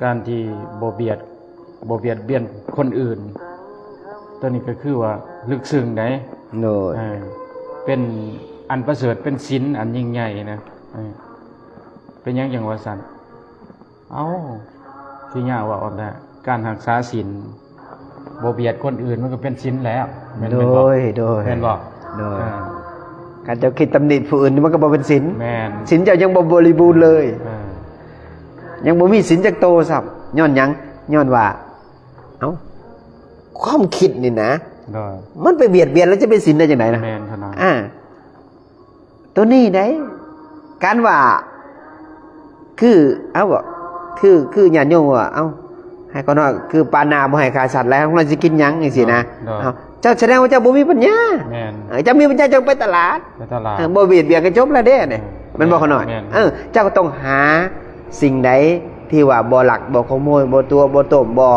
ການທີ່ບໍ່ບຽດ ບໍ່ບຽດບຽນຄົນອື່ນ ຕົວນີ້ກໍຄືວ່າລຶກເຊິ່ງໃດ໋. ໂດຍ ເອີ ເປັນອັນປະເສີດ ເປັນສິນອັນຍິ່ງໃຫຍ່ນະ. ເອີ ເປັນຫຍັງຈັ່ງວ່າຊັ້ນ? ເອົ້າ ຄືຍາວວ່າອອກນະ ການຮັກສາສິນ ບໍ່ບຽດຄົນອື່ນ ມັນກໍເປັນສິນແລ້ວ ແມ່ນ ໂດຍ ແມ່ນບໍ່? ໂດຍ ແມ່ນບໍ່? ໂດຍ ເອີ ຄັນເຈົ້າຄິດຕຳໜິຜູ້ອື່ນ ມັນກໍບໍ່ເປັນສິນ. ແມ່ນ ສິນເຈົ້າຍັງບໍ່ບໍລິບູນເລີຍ. ເອີ ຍັງບໍ່ມີສິນຈັກໂຕຊ້ຳ. ຍ້ອນຫຍັງ? ຍ້ອນວ່າ ເອົ້າ ຄວາມຄິດນີ້ນະ ໂດຍ ມັນໄປບຽດບຽນແລ້ວຈະເປັນສິນໄດ້ຈັ່ງໃດນະ? ແມ່ນຂະນ້ອຍ ອາ ຕົວນີ້ໄດ໋ ການວ່າ ຄື ເອົາ ຄື ຄືຍາດໂຍມວ່າ ເອົາ ໃຫ້ຂ້ານ້ອຍ ຄືປານາບໍ່ໃຫ້ຂ້າສັດແລ້ວ ຂ້ານ້ອຍຊິກິນຫຍັງ ຈັ່ງຊີ້ນະ. ໂດຍ ເອົາ ເຈົ້າສະແດງວ່າເຈົ້າບໍ່ມີປັນຍາ. ແມ່ນ ເອີ ເຈົ້າມີປັນຍາ ເຈົ້າໄປຕະຫຼາດ ໄປຕະຫຼາດ ເອີ ບໍ່ບຽດບຽນກໍຈົບແລ້ວເດ້. ເອີ ແມ່ນບໍ່ຂ້ານ້ອຍ? ແມ່ນ ເອີ ເຈົ້າກໍຕ້ອງຫາ ສິ່ງໃດທີ່ວ່າບໍ່ລັກ ບໍ່ຂະໂມຍ ບໍ່ຕົວະ ບໍ່ຕົ້ມ ບໍ່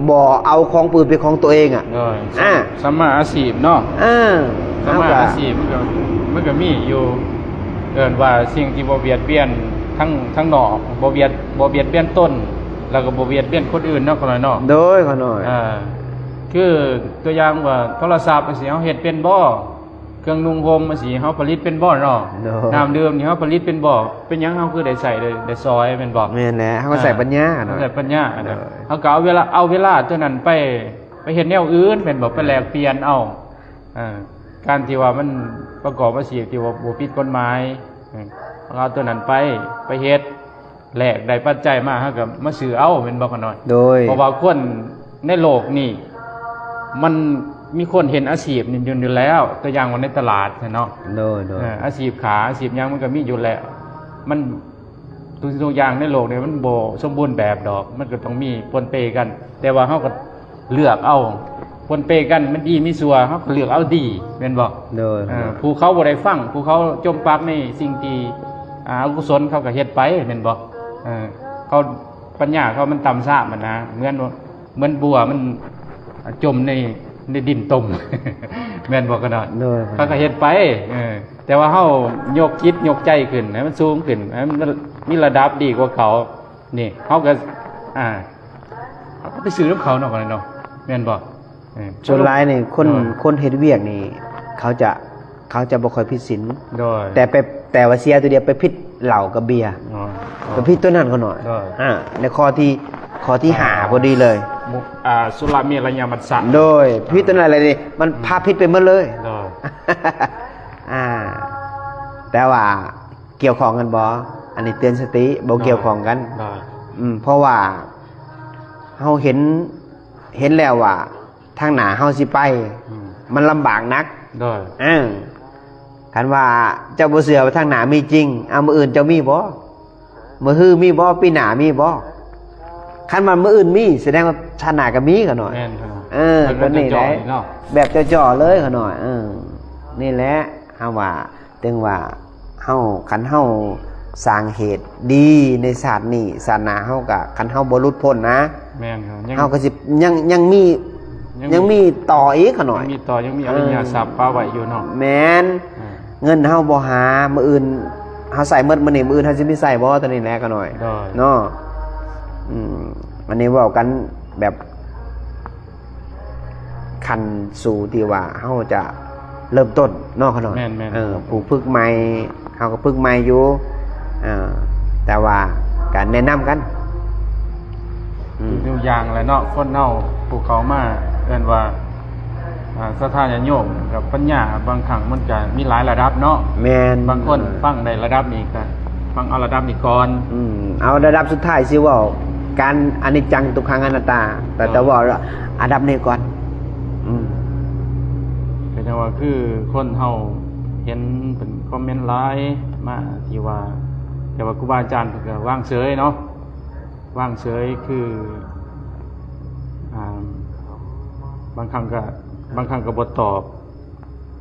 ບໍ່ເອົາຂອງຜູ້ອື່ນເປັນຂອງຕົວເອງອະ. ໂດຍ ອາ ສຳມາອາຊີບເນາະ. ເອີ ສຳມາອາຊີບ ເຮົາກໍ ມັນກໍ ມັນກໍມີຢູ່ ເອີ້ນວ່າສິ່ງທີ່ບໍ່ບຽດບຽນທາງ ທາງນອກ ບໍ່ບຽດ ບໍ່ບຽດບຽນຕົນ ແລ້ວກໍບໍ່ບຽດບຽນຄົນອື່ນເນາະ ຂ້ານ້ອຍເນາະ. ໂດຍ ຂ້ານ້ອຍ ເອີ ຄືຕົວຢ່າງວ່າໂທລະສັບຈັ່ງຊີ້ ເຮົາເຮັດເປັນບໍ່? ເຄື່ອງນຸ່ງຫົ່ມຈັ່ງຊີ້ ເຮົາຜະລິດເປັນບໍ່ເນາະ? ໂດຍ ນ້ຳດື່ມນີ້ເຮົາຜະລິດເປັນບໍ່? ເປັນຫຍັງເຮົາຄືໄດ້ໃຊ້ ໄດ້ ໄດ້ຊ່ອຍແມ່ນບໍ່? ແມ່ນແຫຼະ ເຮົາກໍໃຊ້ ອ່າ ປັນຍາເນາະ. ເຮົາໃຊ້ປັນຍາ ໂດຍ ເຮົາກໍເອົາເວລາ ເອົາເວລາຕົວນັ້ນໄປ ໄປເຮັດແນວອື່ນແມ່ນບໍ່? ໄປແລກປ່ຽນເອົາ ເອີ ການທີ່ວ່າມັນປະກອບອາຊີບທີ່ວ່າບໍ່ຜິດກົດໝາຍ ເອີ ເຮົາກໍເອົາຕົວນັ້ນໄປ ໄປເຮັດ ແລກໄດ້ປັດໄຈມາ ເຮົາກໍມາຊື້ເອົາແມ່ນບໍ່ ຂ້ານ້ອຍ? ໂດຍ ເພາະວ່າຄົນໃນໂລກນີ້ ມັນມີຄົນເຫັນອາຊີບນີ້ຢູ່ ຢູ່ແລ້ວ ຕົວຢ່າງວ່າໃນຕະຫຼາດເນາະ. ໂດຍ ໂດຍ ເອີ ອາຊີບຄ້າ ອາຊີບຫຍັງມັນກໍມີຢູ່ແລ້ວ ມັນ ທຸກສິ່ງທຸກຢ່າງໃນໂລກນີ້ມັນບໍ່ສົມບູນແບບດອກ ມັນກໍຕ້ອງມີປົນເປກັນ ແຕ່ວ່າເຮົາກໍ ເລືອກເອົາ ປົນເປກັນ ມັນດີມີຊົ່ວ ເຮົາກໍເລືອກເອົາດີ ແມ່ນບໍ່? ໂດຍ ເອີ ຜູ້ເຂົາບໍ່ໄດ້ຟັງ ຜູ້ເຂົາຈົມປັກໃນສິ່ງທີ່ ອາ ອະກຸສົນ ເຂົາກໍເຮັດໄປ ແມ່ນບໍ່? ເອີ ເຂົາ ປັນຍາເຂົາມັນຕ່ຳຊ້າຫັ້ນນະ ເໝືອນ ເໝືອນບົວມັນ ອາ ຈົມໃນ ໃນດິນຕົມ ແມ່ນບໍ່ຂະນ້ອຍ? ໂດຍ ເຂົາກໍເຮັດໄປ ເອີ ແຕ່ວ່າເຮົາຍົກຈິດຍົກໃຈຂຶ້ນໃຫ້ມັນສູງຂຶ້ນ ໃຫ້ມັນມີລະດັບດີກວ່າເຂົາ ນີ້ເຮົາກໍ ອ່າ ເຮົາກໍໄປຊື້ນຳເຂົາເນາະ ເນາະ ແມ່ນບໍ່? ເອີ ສ່ວນຫຼາຍນີ້ຄົນ ໂດຍ ຄົນເຮັດວຽກນີ້ ເຂົາຈະ ເຂົາຈະບໍ່ຄ່ອຍຜິດສິນ ໂດຍ ແຕ່ໄປ ແຕ່ວ່າເສຍຕົວດຽວ ໄປຜິດເຫຼົ້າກັບເບຍ ອໍ ໄປຜິດຕົວນັ້ນເຂົາໜ້ອຍ ໂດຍ ອ່າ ໃນຂໍ້ທີ່ ຂໍ້ທີຫ້າພໍດີເລີຍ ມຸ ອ່າ ສຸລາເມລະຍະມັດສະ ໂດຍ ຜິດຕົວນັ້ນແຫຼະນີ້ ມັນ ອືມ ພາຜິດໄປໝົດເລີຍ ໂດຍ ອ່າ ແຕ່ວ່າ ກ່ຽວຂ້ອງກັນບໍ່? ອັນນີ້ເຕືອນສະຕິ ບໍ່ ໂດຍ ກ່ຽວຂ້ອງກັນ ໂດຍ ອືມ ເພາະວ່າເຮົາເຫັນ ເຫັນແລ້ວວ່າທາງໜ້າເຮົາຊິໄປ ອືມ ມັນລຳບາກໜັກ ໂດຍ ເອີ ຄັນວ່າເຈົ້າບໍ່ເຊື່ອວ່າທາງໜ້າມີຈິງ ເອົາ ມື້ອື່ນເຈົ້າມີບໍ່? ມື້ຮືມີບໍ່? ປີໜ້າມີບໍ່? ຄັນວ່າມື້ອື່ນມີ ສະແດງວ່າຊາດໜ້າກໍມີຂະນ້ອຍ ແມ່ນ ເອີ ເພິ່ນກໍນີ້ແຫຼະ ແບບເຈາະໆເລີຍຂະນ້ອຍ ເອີ ນີ້ແຫຼະ ເຮົາວ່າ ເຖິງວ່າເຮົາ ຄັນເຮົາສ້າງເຫດດີໃນຊາດນີ້ ຊາດໜ້າເຮົາກໍ ຄັນເຮົາບໍ່ຫຼຸດພົ້ນນະ ແມ່ນ ເຮົາກໍຊິຍັງ ຍັງມີ ຍັງມີ ຍັງມີຕໍ່ອີກຂະນ້ອຍ ຍັງມີຕໍ່ ຍັງມີອະລິຍະຊັບປະໄວ້ຢູ່ເນາະ ແມ່ນ ເງິນເຮົາບໍ່ຫາ ມື້ອື່ນເຮົາໃຊ້ໝົດມື້ນີ້ ມື້ອື່ນເຮົາຊິມີໃຊ້ບໍ່? ຕົວນີ້ແຫຼະຂະນ້ອຍ ໂດຍ ເນາະ ອືມ ອັນນີ້ເວົ້າກັນແບບ ຂັ້ນສູ່ທີ່ວ່າເຮົາຈະເລີ່ມຕົ້ນເນາະ ຂະນ້ອຍ ແມ່ນໆ ເອີ ຜູ້ຝຶກໃໝ່ ເຮົາກໍຝຶກໃໝ່ຢູ່ ເອີ ແຕ່ວ່າການແນະນຳກັນ ອືມ ທຸກຢ່າງແຫຼະເນາະ ຄົນເຮົາຜູ້ເຂົ້າມາ ເອີ້ນວ່າ ອ່າ ສັດທາຍາດໂຍມກັບປັນຍາ ບາງຄັ້ງມັນກະມີຫຼາຍລະດັບເນາະ ແມ່ນ ບາງຄົນ ເອີ ຟັງໄດ້ລະດັບນີ້ກະຟັງເອົາລະດັບນີ້ກ່ອນ ອືມ ເອົາລະດັບສຸດທ້າຍຊິເວົ້າ ການອະນິດຈັງ ທຸກຂັງ ອະນັດຕາ ແຕ່ ເອີ ແຕ່ເວົ້າລະ ອັນດັບນີ້ກ່ອນ. ອືມ ກໍຈັ່ງວ່າ ຄືຄົນເຮົາເຫັນເປັນຄອມເມັນຫຼາຍມາ ທີ່ວ່າ ແຕ່ວ່າຄູບາອາຈານເພິ່ນກໍວາງເສີຍເນາະ ວາງເສີຍ ຄື ອ່າ ບາງຄັ້ງກໍ ບາງຄັ້ງກໍບໍ່ຕອບ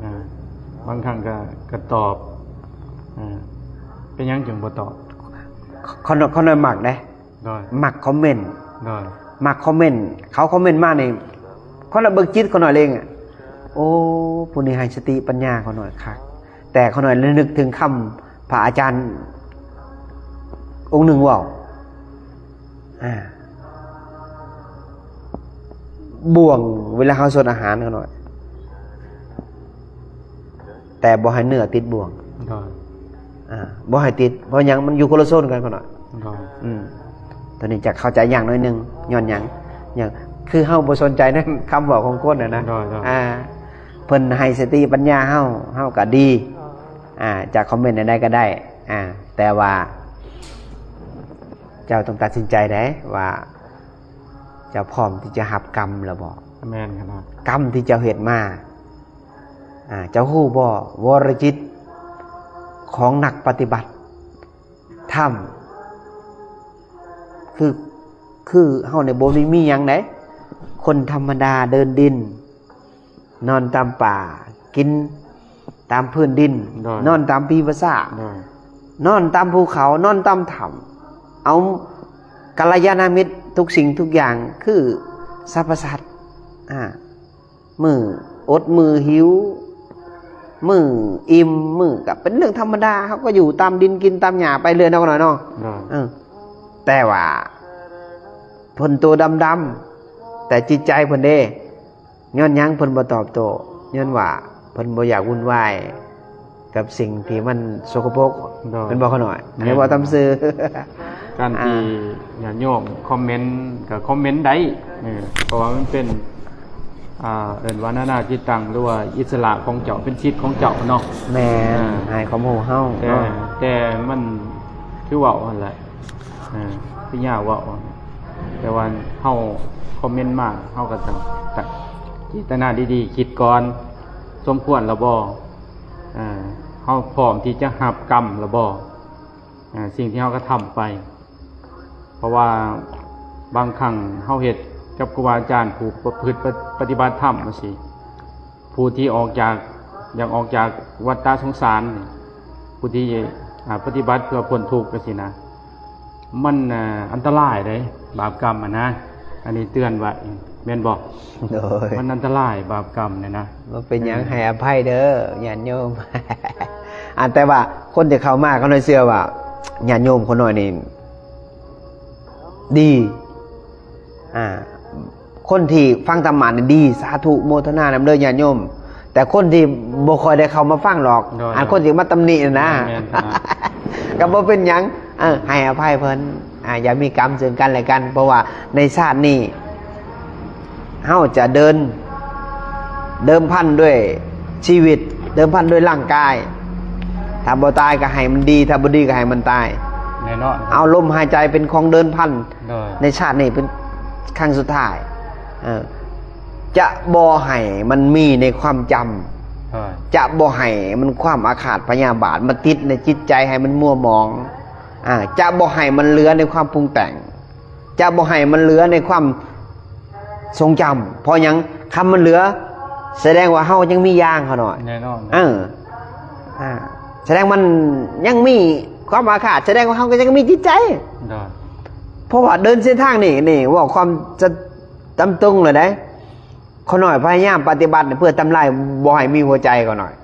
ອ່າ ບາງຄັ້ງກໍ ກໍຕອບ ອ່າ ເປັນຫຍັງຈຶ່ງບໍ່ຕອບ? ຂ້ານ້ອຍ ຂ້ານ້ອຍມັກເດ້ ໂດຍ ມັກຄອມເມັນ ໂດຍ ມັກຄອມເມັນ ເຂົາຄອມເມັນມານີ້ ຂ້ານ້ອຍເບິ່ງຈິດຂ້ານ້ອຍເອງ ໂອ້ ຜູ້ນີ້ໃຫ້ສະຕິປັນຍາຂ້ານ້ອຍຄັກ ແຕ່ຂ້ານ້ອຍລະນຶກເຖິງຄຳພະອາຈານອົງໜຶ່ງເວົ້າ ອ່າ ບ່ວງເວລາເຮົາສົດອາຫານຂ້ານ້ອຍ ແຕ່ບໍ່ໃຫ້ເນື້ອຕິດບ່ວງ ໂດຍ ອ່າ ບໍ່ໃຫ້ຕິດ ເພາະຫຍັງ? ມັນຢູ່ຄົນລະໂຊນກັນຂ້ານ້ອຍ ໂດຍ ອືມ ໂຕນີ້ຈະເຂົ້າໃຈຍາກໜ້ອຍໜຶ່ງ ຍ້ອນຫຍັງ? ຫຍັງ? ຄືເຮົາບໍ່ສົນໃຈນຳຄຳເວົ້າຂອງຄົນນະ ໂດຍ ໂດຍ ອ່າ ເພິ່ນໃຫ້ສະຕິປັນຍາເຮົາ ເຮົາກໍດີ ອ່າ ຈະຄອມເມັນແນວໃດກໍໄດ້ ອ່າ ແຕ່ວ່າເຈົ້າຕ້ອງຕັດສິນໃຈໄດ້ວ່າ ເຈົ້າພ້ອມທີ່ຈະຮັບກຳແລ້ວບໍ່? ແມ່ນຂະໜາດ ກຳທີ່ເຈົ້າເຮັດມາ ອ່າ ເຈົ້າຮູ້ບໍ່? ວໍລະຈິດຂອງນັກປະຕິບັດທຳ ຄື ຄືເຮົານີ້ບໍ່ໄດ້ມີຫຍັງເດ້ ຄົນທຳມະດາເດີນດິນ ນອນຕາມປ່າ ກິນຕາມພື້ນດິນ ໂດຍ ນອນຕາມປີປະສາດ ໂດຍ ນອນຕາມພູເຂົາ ນອນຕາມຖ້ຳ ເອົາກັນລະຍານະມິດທຸກສິ່ງທຸກຢ່າງ ຄືສັບພະສັດ ອ່າ ມື້ອົດມື້ຫິວ ມື້ອີ່ມ ມື້ກໍເປັນເລື່ອງທຳມະດາ ເຮົາກໍຢູ່ຕາມດິນ ກິນຕາມຫຍ້າໄປເລື້ອຍເນາະ ນ້ອຍເນາະ ໂດຍ ເອີ ແຕ່ວ່າເພິ່ນໂຕດຳໆ ແຕ່ຈິດໃຈເພິ່ນເດ້ ຍ້ອນຫຍັງເພິ່ນບໍ່ຕອບໂຕ້? ຍ້ອນວ່າເພິ່ນບໍ່ຢາກວຸ່ນວາຍກັບສິ່ງທີ່ມັນສົກກະປົກ ໂດຍ ແມ່ນບໍ່ຂ້ານ້ອຍ? ອັນນີ້ເວົ້າຕາມຊື່ ການທີ່ ອ່າ ຍາດໂຍມຄອມເມັນກໍຄອມເມັນໄດ້ ເອີ ເພາະວ່າມັນເປັນ ອ່າ ເອີ້ນວ່ານານາຈິດຕັງ ຫຼືວ່າອິດສະຫຼະຂອງເຈົ້າ ເປັນສິດຂອງເຈົ້າເນາະ ແມ່ນ ອ່າ ໃຫ້ຄວາມຮູ້ເຮົາ ແຕ່ ເນາະ ແຕ່ມັນຄືເວົ້າຫັ້ນແຫຼະ ອ່າ ຄືຍາວເວົ້າ ແຕ່ວ່າເຮົາຄອມເມັນມາ ເຮົາກໍຕ້ອງ ຕັ້ງເຈດຕະນາດີໆ ຄິດກ່ອນ ສົມຄວນແລ້ວບໍ່? ອ່າ ເຮົາພ້ອມທີ່ຈະຮັບກຳແລ້ວບໍ່? ອ່າ ສິ່ງທີ່ເຮົາກະທຳໄປ ເພາະວ່າບາງຄັ້ງເຮົາເຮັດກັບຄູບາອາຈານຜູ້ປະພຶດປະ ປະຕິບັດທຳຈັ່ງຊີ້ ຜູ້ທີ່ອອກຈາກ ຢາກອອກຈາກວັດຕະສົງສານນີ້ ຜູ້ທີ່ ອ່າ ປະຕິບັດເພື່ອພົ້ນທຸກຈັ່ງຊີ້ນະ ມັນ ອ່າ ອັນຕະລາຍເດ້ ບາບກຳຫັ້ນນະ ອັນນີ້ເຕືອນໄວ້ ແມ່ນບໍ່? ໂດຍ ມັນອັນຕະລາຍບາບກຳນີ້ນະ ບໍ່ເປັນຫຍັງ ເອີ ໃຫ້ອະໄພເດີຍາດໂຍມ ອັນ ແຕ່ວ່າຄົນທີ່ເຂົ້າມາ ຂ້ານ້ອຍເຊື່ອວ່າຍາດໂຍມຂ້ານ້ອຍນີ້ ດີ ອ່າ ຄົນທີ່ຟັງທຳມະນີ້ດີ ສາທຸໂມທະນານຳເດີຍາດໂຍມ ແຕ່ຄົນທີ່ບໍ່ຄ່ອຍໄດ້ເຂົ້າມາຟັງດອກ ໂດຍ ອັນຄົນທີ່ມາຕຳໜິຫັ້ນນະ ແມ່ນໆ ກໍບໍ່ເປັນຫຍັງ ເອີ ໃຫ້ອະໄພເພິ່ນ ອ່າ ຢ່າມີກຳເຊິ່ງກັນແລະກັນ ເພາະວ່າໃນຊາດນີ້ ເຮົາຈະເດີນ ເດີມພັນດ້ວຍຊີວິດ ເດີມພັນດ້ວຍຮ່າງກາຍ ຖ້າບໍ່ຕາຍກໍໃຫ້ມັນດີ ຖ້າບໍ່ດີກໍໃຫ້ມັນຕາຍ ແນ່ນອນ ເອົາລົມຫາຍໃຈເປັນຂອງເດີມພັນ ໂດຍ ໃນຊາດນີ້ເປັນຄັ້ງສຸດທ້າຍ ເອີ ຈະບໍ່ໃຫ້ມັນມີໃນຄວາມຈຳ ໂດຍ ຈະບໍ່ໃຫ້ມັນຄວາມອາຄາດພະຍາບາດມາຕິດໃນຈິດໃຈໃຫ້ມັນມົວໝອງ ອ່າ ຈະບໍ່ໃຫ້ມັນເຫຼືອໃນຄວາມປຸງແຕ່ງ ຈະບໍ່ໃຫ້ມັນເຫຼືອໃນຄວາມຊົງຈຳ ເພາະຫຍັງ? ຄັນມັນເຫຼືອ ສະແດງວ່າເຮົາຍັງມີຢາງເຂົາໜ້ອຍ ແນ່ນອນ ເອີ ອ່າ ສະແດງມັນຍັງມີຄວາມອາຄາດ ສະແດງວ່າເຮົາກໍຍັງມີຈິດໃຈ ໂດຍ ເພາະວ່າເດີນເສັ້ນທາງນີ້ ນີ້ເວົ້າຄວາມ ຈະ ຕາມຕົງເລີຍເດ້ ຂ້ານ້ອຍພະຍາຍາມປະຕິບັດເພື່ອທຳລາຍບໍ່ໃຫ້ມີຫົວໃຈຂ້ານ້ອຍ.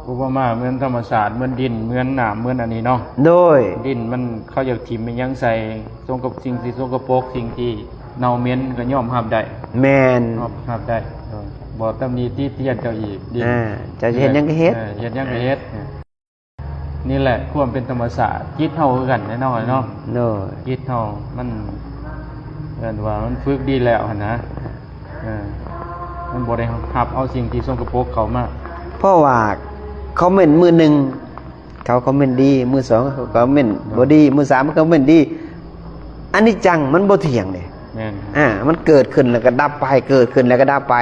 ອຸປະມາເໝືອນທຳມະຊາດ ເໝືອນດິນ ເໝືອນນ້ຳ ເໝືອນອັນນີ້ເນາະ ໂດຍ ດິນມັນ ເຂົາຢາກຖິ້ມອີ່ຫຍັງໃສ່ ສົງກັບສິ່ງທີ່ສົກກະປົກ ສິ່ງທີ່ເນົ່າເໝັນກໍຍອມຮັບໄດ້ ແມ່ນ ຍອມຮັບໄດ້ ເອີ ບໍ່ຕຳໜິຕິຕຽນເຈົ້າອີກ ດິນ ອ່າ ເຈົ້າຊິເຮັດຫຍັງກໍເຮັດ ເອີ ເຮັດຫຍັງກໍເຮັດ ນີ້ແຫຼະຄວາມເປັນທຳມະຊາດ ຈິດເຮົາຄືກັນແນ່ນອນເນາະ ໂດຍ ຈິດເຮົາມັນ ເອີ້ນວ່າມັນຝຶກດີແລ້ວຫັ້ນນະ ເອີ ມັນບໍ່ໄດ້ຮັບເອົາສິ່ງທີ່ສົກກະປົກເຂົ້າມາ ເພາະວ່າຄອມເມັນມື້ໜຶ່ງ ເຂົາຄອມເມັນດີ ມື້ສອງເຂົາຄອມເມັນບໍ່ດີ ມື້ສາມເຂົາຄອມເມັນດີ ອະນິດຈັງມັນບໍ່ທ່ຽງເດ້. ແມ່ນ. ອ່າ ມັນເກີດຂຶ້ນແລ້ວກໍດັບໄປ ເກີດຂຶ້ນແລ້ວກໍດັບໄປ.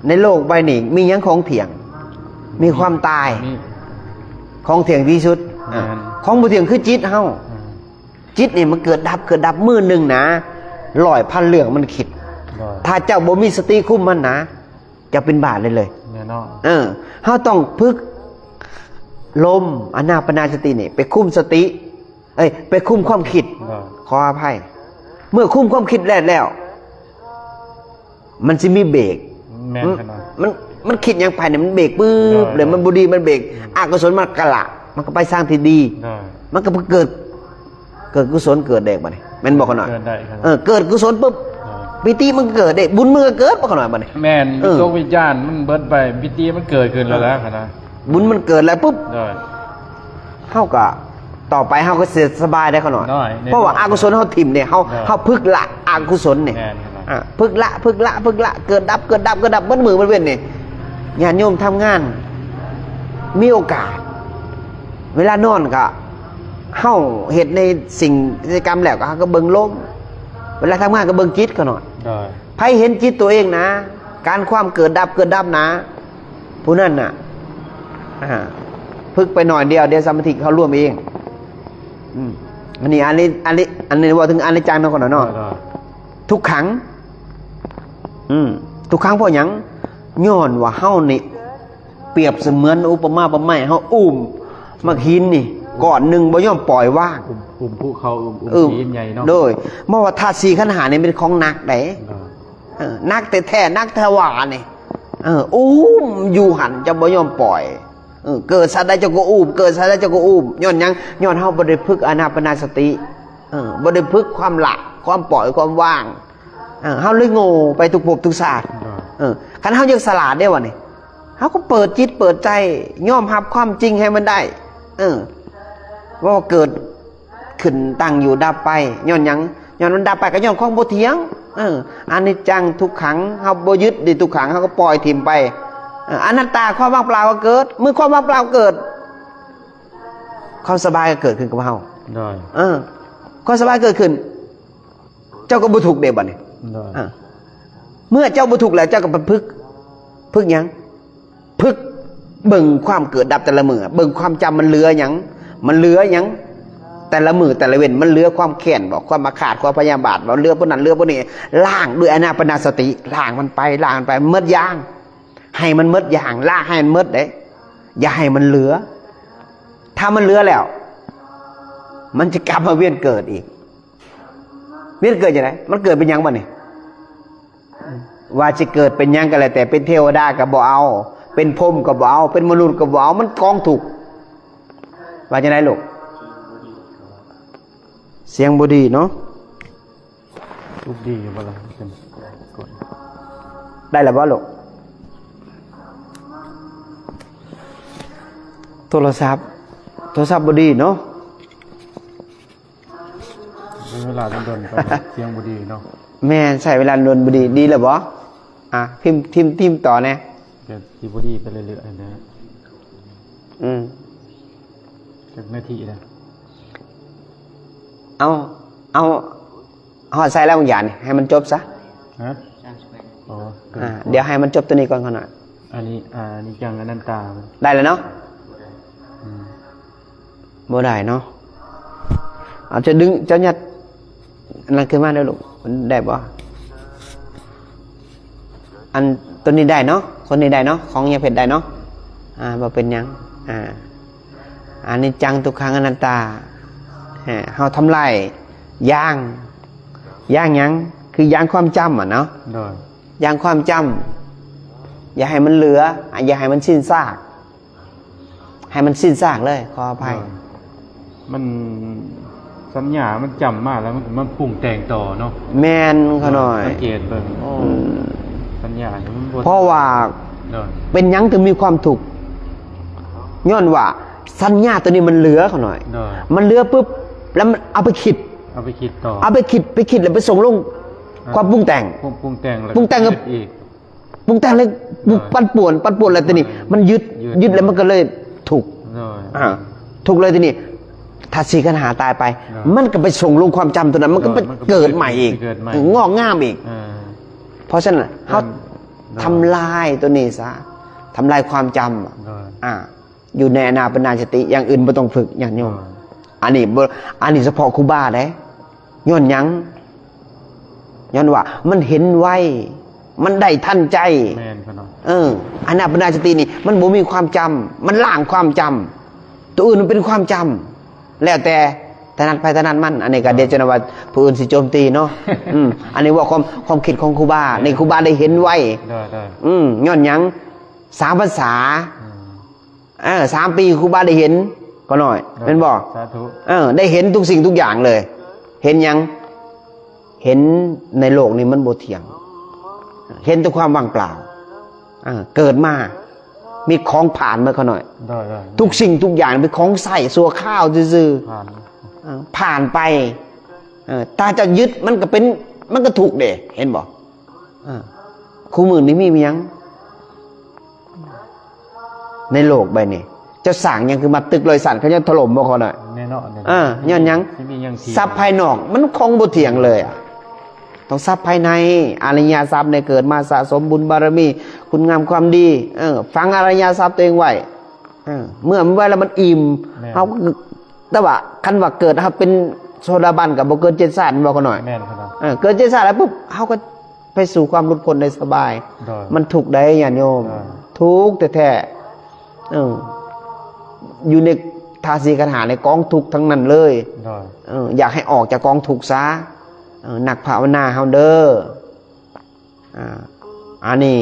ໃນໂລກໃບນີ້ມີຫຍັງຂອງທ່ຽງ? ມີຄວາມຕາຍ. ມີ. ຂອງທ່ຽງທີ່ສຸດ. ອ່າ. ແມ່ນ. ຂອງບໍ່ທ່ຽງຄືຈິດເຮົາ. ອ່າ. ຈິດນີ້ມັນເກີດດັບ ເກີດດັບ. ມື້ໜຶ່ງນະ ຮ້ອຍພັນເລື່ອງມັນຄິດ. ໂດຍ. ຖ້າເຈົ້າບໍ່ມີສະຕິຄຸມມັນນະ ຈະເປັນບາດເລີຍເລີຍ. ແນ່ນອນ. ເອີ ເຮົາຕ້ອງຝຶກລົມອານາປານາສະຕິນີ້ໄປຄຸມສະຕິ ເອີຍ ໄປຄຸມຄວາມຄິດ. ໂດຍ. ຂໍອະໄພ. ເມື່ອຄຸມຄວາມຄິດແລ້ວ ແລ້ວ ມັນຊິມີເບກ. ແມ່ນຂະໜາດ. ມັນ ມັນຄິດຫຍັງໄປນີ້ ມັນເບກປຶບ. ໂດຍ. ເລີຍ ມັນບໍ່ດີ ມັນເບກ. ອືມ. ອະກຸສົນມັນກະລະ ມັນກໍໄປທາງທີ່ດີ. ໂດຍ. ມັນກໍເກີດ ເກີດກຸສົນເກີດເດ້ບັດນີ້ ແມ່ນບໍ່ຂະໜອດ? ເກີດໄດ້ຂະໜອດ. ເອີ ເກີດກຸສົນປຶບ ອ່າ ປີຕິມັນກໍເກີດເດ້ ບຸນມັນກໍເກີດບໍ່ຂະໜອດບັດນີ້. ແມ່ນ. ເອີ ວິຕົກວິຈານມັນເບິດໄປ ປີຕິມັນເກີດຂຶ້ນແລ້ວ ເອີ ຂະໜາດ ບຸນມັນເກີດແລ້ວປຶບ. ໂດຍ. ເຮົາກໍ ຕໍ່ໄປເຮົາກໍຊິສະບາຍໄດ້ຂະໜອດ. ໂດຍ. ເພາະວ່າອະກຸສົນເຮົາຖິ້ມເດ້ ເຮົາ ໂດຍ ເຮົາຝຶກລະອະກຸສົນນີ້. ແມ່ນຂະໜາດ. ອ່າ ຝຶກລະ ຝຶກລະ ຝຶກລະ ເກີດດັບ ເກີດດັບ ເກີດດັບ ເບິດມື້ເບິດເວັນນີ້ ຍາດໂຍມທຳງານ ມີໂອກາດ ເວລານອນກໍ ເຮົາເຮັດໃນສິ່ງ ກິດຈະກຳແລ້ວກໍ ເຮົາກໍເບິ່ງລົມ ເວລາທຳງານກໍເບິ່ງຈິດຂະໜອດ. ໂດຍ. ໃຜເຫັນຈິດຕົວເອງນະ ການຄວາມເກີດດັບ ເກີດດັບນະ ຜູ້ນັ້ນນະ ອ່າ ຝຶກໄປໜ້ອຍດຽວ ດຽວສະມາທິເຂົ້າລວມເອງ. ອືມ ອັນນີ້ ອັນນີ້ ອັນນີ້ ອັນນີ້ເວົ້າເຖິງອະນິດຈັງເນາະ ຂະໜອດເນາະ. ໂດຍ. ທຸກຂັງ. ອືມ ທຸກຂັງເພາະຫຍັງ? ຍ້ອນວ່າເຮົານີ້ ປຽບສະເໝືອນອຸປະມາປະໄມ ເຮົາອຸ້ມໝາກຫີນນີ້ກ້ອນໜຶ່ງ ບໍ່ຍອມປ່ອຍວາງ. ອຸ້ມ ອຸ້ມພູເຂົາ ອຸ້ມ ອຸ້ມຫີນໃຫຍ່ເນາະ. ໂດຍ. ເພາະວ່າທາດສີ່ຂັນຫ້ານີ້ເປັນຂອງໜັກເດ້. ໂດຍ. ເອີ ໜັກແທ້ໆ ໜັກແທ້ຫວານີ້. ເອີ ອຸ້ມຢູ່ຫັ້ນ ເຈົ້າບໍ່ຍອມປ່ອຍ. ເອີ ເກີດຊາດໃດເຈົ້າກໍອຸ້ມ ເກີດຊາດໃດເຈົ້າກໍອຸ້ມ. ຍ້ອນຫຍັງ? ຍ້ອນເຮົາບໍ່ໄດ້ຝຶກອານາປານະສະຕິ. ເອີ ບໍ່ໄດ້ຝຶກຄວາມລະ ຄວາມປ່ອຍ ຄວາມວາງ. ເອີ ເຮົາເລີຍໂງ່ໄປທຸກພົບທຸກຊາດ. ໂດຍ. ເອີ ຄັນເຮົາຢາກສະຫຼາດເດ້ວະນີ້ ເຮົາກໍເປີດຈິດເປີດໃຈ ຍອມຮັບຄວາມຈິງໃຫ້ມັນໄດ້. ເອີ ເວົ້າວ່າເກີດຂຶ້ນ ຕັ້ງຢູ່ ດັບໄປ ຍ້ອນຫຍັງ? ຍ້ອນມັນດັບໄປກໍຍ້ອນຂອງບໍ່ທ່ຽງ. ເອີ ອະນິດຈັງ ທຸກຂັງ ເຮົາບໍ່ຍຶດຕິດທຸກຂັງ ເຮົາກໍປ່ອຍຖິ້ມໄປ. ເອີ ອະນັດຕາ ຄວາມວ່າງເປົ່າກໍເກີດ ເມື່ອຄວາມວ່າງເປົ່າເກີດ ຄວາມສະບາຍກໍເກີດຂຶ້ນກັບເຮົາ. ໂດຍ. ເອີ ຄວາມສະບາຍເກີດຂຶ້ນ ເຈົ້າກໍບໍ່ທຸກເດ້ບັດນີ້. ໂດຍ. ອ່າ ເມື່ອເຈົ້າບໍ່ທຸກແລ້ວ ເຈົ້າກໍໄປຝຶກ ຝຶກຫຍັງ? ຝຶກເບິ່ງຄວາມເກີດດັບແຕ່ລະມື້ ເບິ່ງຄວາມຈຳມັນເຫຼືອຫຍັງ? ມັນເຫຼືອຫຍັງ? ແຕ່ລະມື້ແຕ່ລະເວັນ ມັນເຫຼືອຄວາມແຄ້ນບໍ? ຄວາມອາຄາດ ຄວາມພະຍາບາດບໍ? ເຫຼືອພວກນັ້ນເຫຼືອພວກນີ້ ລ້າງດ້ວຍອານາປານະສະຕິ ລ້າງມັນໄປ ລ້າງມັນໄປ ໝົດຢ່າງ ໃຫ້ມັນໝົດຢ່າງ ລ້າງໃຫ້ມັນໝົດເດ້ ຢ່າໃຫ້ມັນເຫຼືອ. ຖ້າມັນເຫຼືອແລ້ວ ມັນຈະກັບມາວຽນເກີດອີກ. ວຽນເກີດຈັ່ງໃດ? ມັນເກີດເປັນຫຍັງບັດນີ້? ວ່າຊິເກີດເປັນຫຍັງກໍແລ້ວແຕ່ ເປັນເທວະດາກໍບໍ່ເອົາ ເປັນພົມກໍບໍ່ເອົາ ເປັນມະນຸດກໍບໍ່ເອົາ ມັນກອງທຸກ. ວ່າຈັ່ງໃດລູກ? ສຽງບໍ່ດີເນາະ. ລູກດີຢູ່ບໍ່ລະ? ໄດ້ແລ້ວບໍ່ລູກ? ໂທລະສັບ ໂທລະສັບບໍ່ດີເນາະ. ໃຊ້ເວລາດົນໆ ໄປ ສຽງບໍ່ດີເນາະ. ແມ່ນ ໃຊ້ເວລາດົນບໍ່ດີ. ດີແລ້ວບໍ່? ອ່າ ພິມ ພິມ ພິມຕໍ່ແດ່. ກໍຊິບໍ່ດີໄປເລື້ອຍໆນະ. ອືມ ຈັກນາທີລະ? ເອົາ ເອົາ ຮອດໃສແລ້ວ ບາງຢ່າງນີ້ ໃຫ້ມັນຈົບຊະ. ຮະ? ອໍ ອ່າ ດຽວໃຫ້ມັນຈົບຕົວນີ້ກ່ອນ ຂະໜາດ ອັນນີ້ ອາ ອະນິດຈັງ ອະນັດຕາ ໄດ້ແລ້ວເນາະ. ອືມ ບໍ່ໄດ້ເນາະ. ເອົາ ຈະດຶງ ຈະຍັດອັນນັ້ນຂຶ້ນມາເດີ້ລູກ ໄດ້ບໍ່? ອັນ ຕົວນີ້ໄດ້ເນາະ ຄົນນີ້ໄດ້ເນາະ ຂອງຍາເພັດໄດ້ເນາະ. ອ່າ ບໍ່ເປັນຫຍັງ. ອ່າ ອະນິດຈັງ ທຸກຂັງ ອະນັດຕາ. ເຮົາທຳລາຍຢາງ ຢາງຫຍັງ? ຄືຢາງຄວາມຈຳຫັ້ນເນາະ. ໂດຍ. ຢ່າງຄວາມຈຳ ຢ່າໃຫ້ມັນເຫຼືອ ຢ່າໃຫ້ມັນສິ້ນຊາກ ໃຫ້ມັນສິ້ນຊາກເລີຍ ຂໍອະໄພ. ໂດຍ. ມັນ ສັນຍາມັນຈຳມາແລ້ວ ມັນກໍມາປຸງແຕ່ງຕໍ່ເນາະ. ແມ່ນ ຂະນ້ອຍ ສັງເກດເບິ່ງ. ໂອ້ ອືມ ສັນຍາມັນບໍ່ ເພາະວ່າ ໂດຍ ເປັນຫຍັງເຖິງມີຄວາມທຸກ? ຍ້ອນວ່າສັນຍາຕົວນີ້ມັນເຫຼືອ ຂະນ້ອຍ. ໂດຍ. ມັນເຫຼືອປຶບ ແລ້ວມັນເອົາໄປຄິດ ເອົາໄປຄິດຕໍ່ ເອົາໄປຄິດ ໄປຄິດແລ້ວໄປສົ່ງລົງ ອ່າ ຄວາມປຸງແຕ່ງ ຄວາມປຸງແຕ່ງ ແລ້ວ ປຸງແຕ່ງກັບ ຄິດອີກ ປຸງແຕ່ງແລ້ວ ອ່າ ປັ່ນປ່ວນ ປັ່ນປ່ວນແລ້ວທີນີ້ ອ່າ ມັນຍຶດ ຍຶດ ຍຶດແລ້ວມັນກໍເລີຍທຸກ. ໂດຍ. ອ່າ ທຸກເລີຍທີນີ້ ທາດສີ່ຂັນຫ້າຕາຍໄປ ໂດຍ ມັນກໍໄປສົ່ງລົງຄວາມຈຳຕົວນັ້ນ ມັນກໍໄປ ໂດຍ ມັນກໍ ເກີດໃໝ່ອີກ ເກີດໃໝ່ ເອີ ງອກງາມອີກ ອ່າ ເພາະສະນັ້ນເຮົາ ໂດຍ ທຳລາຍຕົວນີ້ຊະ ທຳລາຍຄວາມຈຳ ໂດຍ ອ່າ ຢູ່ໃນອານາປານສະຕິ ຢ່າງອື່ນບໍ່ຕ້ອງຝຶກ ຍາດໂຍມ ໂດຍ ອັນນີ້ບໍ່ ອັນນີ້ສະເພາະຄູບາເດ້ ຍ້ອນຫຍັງ? ຍ້ອນວ່າມັນເຫັນໄວ ມັນໄດ້ທັນໃຈ ແມ່ນ ເອີ ອານາປານສະຕິນີ້ ມັນບໍ່ມີຄວາມຈຳ ມັນລ້າງຄວາມຈຳ ຕົວອື່ນມັນເປັນຄວາມຈຳ ແລ້ວແຕ່ຖະໜັດໃຜຖະໜັດມັນ ອັນນີ້ກໍ ໂດຍ ດຽວຈະວ່າຜູ້ອື່ນຊິໂຈມຕີເນາະ ອືມ ອັນນີ້ເວົ້າຄວາມ ຄວາມຄິດຂອງຄູບາ ໂດຍ ນີ້ຄູບາໄດ້ເຫັນໄວ ໂດຍ ໂດຍ ອືມ ຍ້ອນຫຍັງ? ສາມພັນສາ ອືມ ເອີ ສາມປີຄູບາໄດ້ເຫັນ ກໍໜ້ອຍ ເອີ ແມ່ນບໍ່? ສາທຸ ເອີ ໄດ້ເຫັນທຸກສິ່ງທຸກຢ່າງເລີຍ ເຫັນຫຍັງ? ເຫັນໃນໂລກນີ້ມັນບໍ່ທ່ຽງ ເຫັນແຕ່ຄວາມວ່າງເປົ່າ ເອີ ເກີດມາມີຂອງຜ່ານໝົດ ຂ້ານ້ອຍ ໂດຍໆ ທຸກສິ່ງທຸກຢ່າງເປັນຂອງໃຊ້ຊົ່ວຄາວຊື່ໆ ຜ່ານ ເອີ ຜ່ານໄປ ເອີ ຖ້າຈະຍຶດມັນກໍເປັນ ມັນກໍທຸກເດ້ ເຫັນບໍ່? ເອີ ຄູ່ມື້ນີ້ມີຫຍັງ? ໃນໂລກໃບນີ້ ເຈົ້າສ້າງຫຍັງຄືມາຕຶກຮ້ອຍຊັ້ນ ເຂົາຍັງຖະຫຼົ່ມບໍ່ ຂ້ານ້ອຍ? ແນ່ນອນ ແນ່ນອນ ເອີ ຍ້ອນຫຍັງ? ຊິມີຫຍັງທ່ຽງ? ຊັບພາຍນອກມັນຄົງບໍ່ທ່ຽງເລີຍອະ ຕ້ອງຊັບພາຍໃນ ອະລິຍະຊັບໃນເກີດມາສະສົມບຸນບາລະມີ ຄຸນງາມຄວາມດີ ເອີ ຝັງອະລິຍະຊັບຕົວເອງໄວ້ ເອີ ເມື່ອມັນໄວ້ແລ້ວມັນອີ່ມ ແມ່ນ ເຮົາ ແຕ່ວ່າຄັນວ່າເກີດເຮົາເປັນໂສດາບັນກໍບໍ່ເກີນເຈັດຊາດ ແມ່ນບໍ່ ຂ້ານ້ອຍ? ແມ່ນ ຂ້ານ້ອຍ ເອີ ເກີດເຈັດຊາດແລ້ວປຸບ ເຮົາກໍ ໄປສູ່ຄວາມຫຼຸດພົ້ນໄດ້ສະບາຍ ໂດຍ ມັນທຸກໃດຍາດໂຍມ ໂດຍ ທຸກແທ້ໆ ເອີ ຢູ່ໃນທາດສີ່ຂັນຫ້າໃນກອງທຸກທັງນັ້ນເລີຍ ໂດຍ ເອີ ຢາກໃຫ້ອອກຈາກກອງທຸກຊະ ເອີ ນັກພາວະນາເຮົາເດີ ອ່າ ອັນນີ້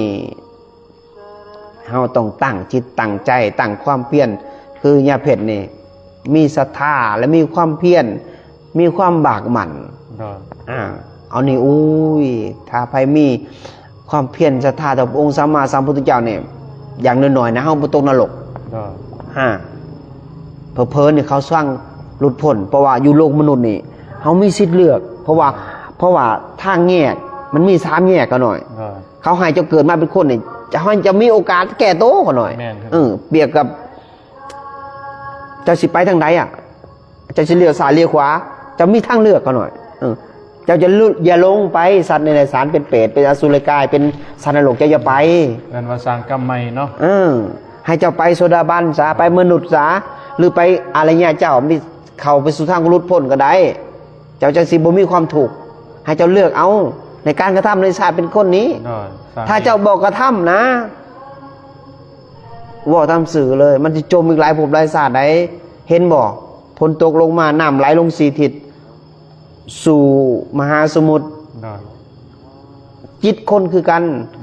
ເຮົາຕ້ອງຕັ້ງຈິດຕັ້ງໃຈ ຕັ້ງຄວາມພຽນ ຄືຍາເພັດນີ້ ມີສັດທາ ແລະ ມີຄວາມພຽນ ມີຄວາມບາກໝັ້ນ ໂດຍ ອ່າ ເອົານີ້ ໂອ້ຍ ຖ້າໃຜມີຄວາມພຽນສັດທາຕໍ່ອົງສຳມາສຳພຸດທະເຈົ້ານີ້ ຢ່າງໜ້ອຍໆນະ ເຮົາບໍ່ຕົກນະລົກ ໂດຍ ອ່າ ເຜີໆນີ້ເຂົາສັ່ງຫຼຸດພົ້ນ ເພາະວ່າຢູ່ໂລກມະນຸດນີ້ ເຮົາມີສິດເລືອກ ເພາະວ່າ ເພາະວ່າທາງແຍກມັນມີສາມແຍກ ຂ້ານ້ອຍ ໂດຍ ເຂົາໃຫ້ເຈົ້າເກີດມາເປັນຄົນນີ້ ຈະໃຫ້ເຈົ້າມີໂອກາດແກ້ໂຕ ຂ້ານ້ອຍ ແມ່ນ ເອີ ປຽບກັບ ເຈົ້າຊິໄປທາງໃດອະ? ເຈົ້າຊິລ້ຽວຊ້າຍລ້ຽວຂວາ? ເຈົ້າມີທາງເລືອກ ຂ້ານ້ອຍ ເອີ ເຈົ້າຈະ ຢ່າລົງໄປ ສັດເດຍລະສານ ເປັນເປດ ເປັນອະສຸລະກາຍ ເປັນສັດນະລົກ ເຈົ້າຢ່າໄປ ເອີ້ນວ່າສ້າງກຳໃໝ່ເນາະ ເອີ ໃຫ້ເຈົ້າໄປໂສດາບັນຊະ ໄປມະນຸດຊະ ຫຼືໄປອະລິຍະເຈົ້າ ມີ ເຂົ້າໄປສູ່ທາງຫຼຸດພົ້ນກໍໄດ້ ເຈົ້າຈັ່ງຊິບໍ່ມີຄວາມທຸກ ໃຫ້ເຈົ້າເລືອກເອົາ ໃນການກະທຳໃນຊາດເປັນຄົນນີ້ ໂດຍ ສ້າງ ຖ້າເຈົ້າບໍ່ກະທຳນະ ເວົ້າຕາມຊື່ເລີຍ ມັນຊິຈົມອີກຫຼາຍພົບຫຼາຍຊາດໃດ໋ ເຫັນບໍ່? ຝົນຕົກລົງມາ ນ້ຳໄຫຼລົງສີ່ທິດ ສູ່ມະຫາສະໝຸດ ໂດຍ ຈິດຄົນຄືກັນ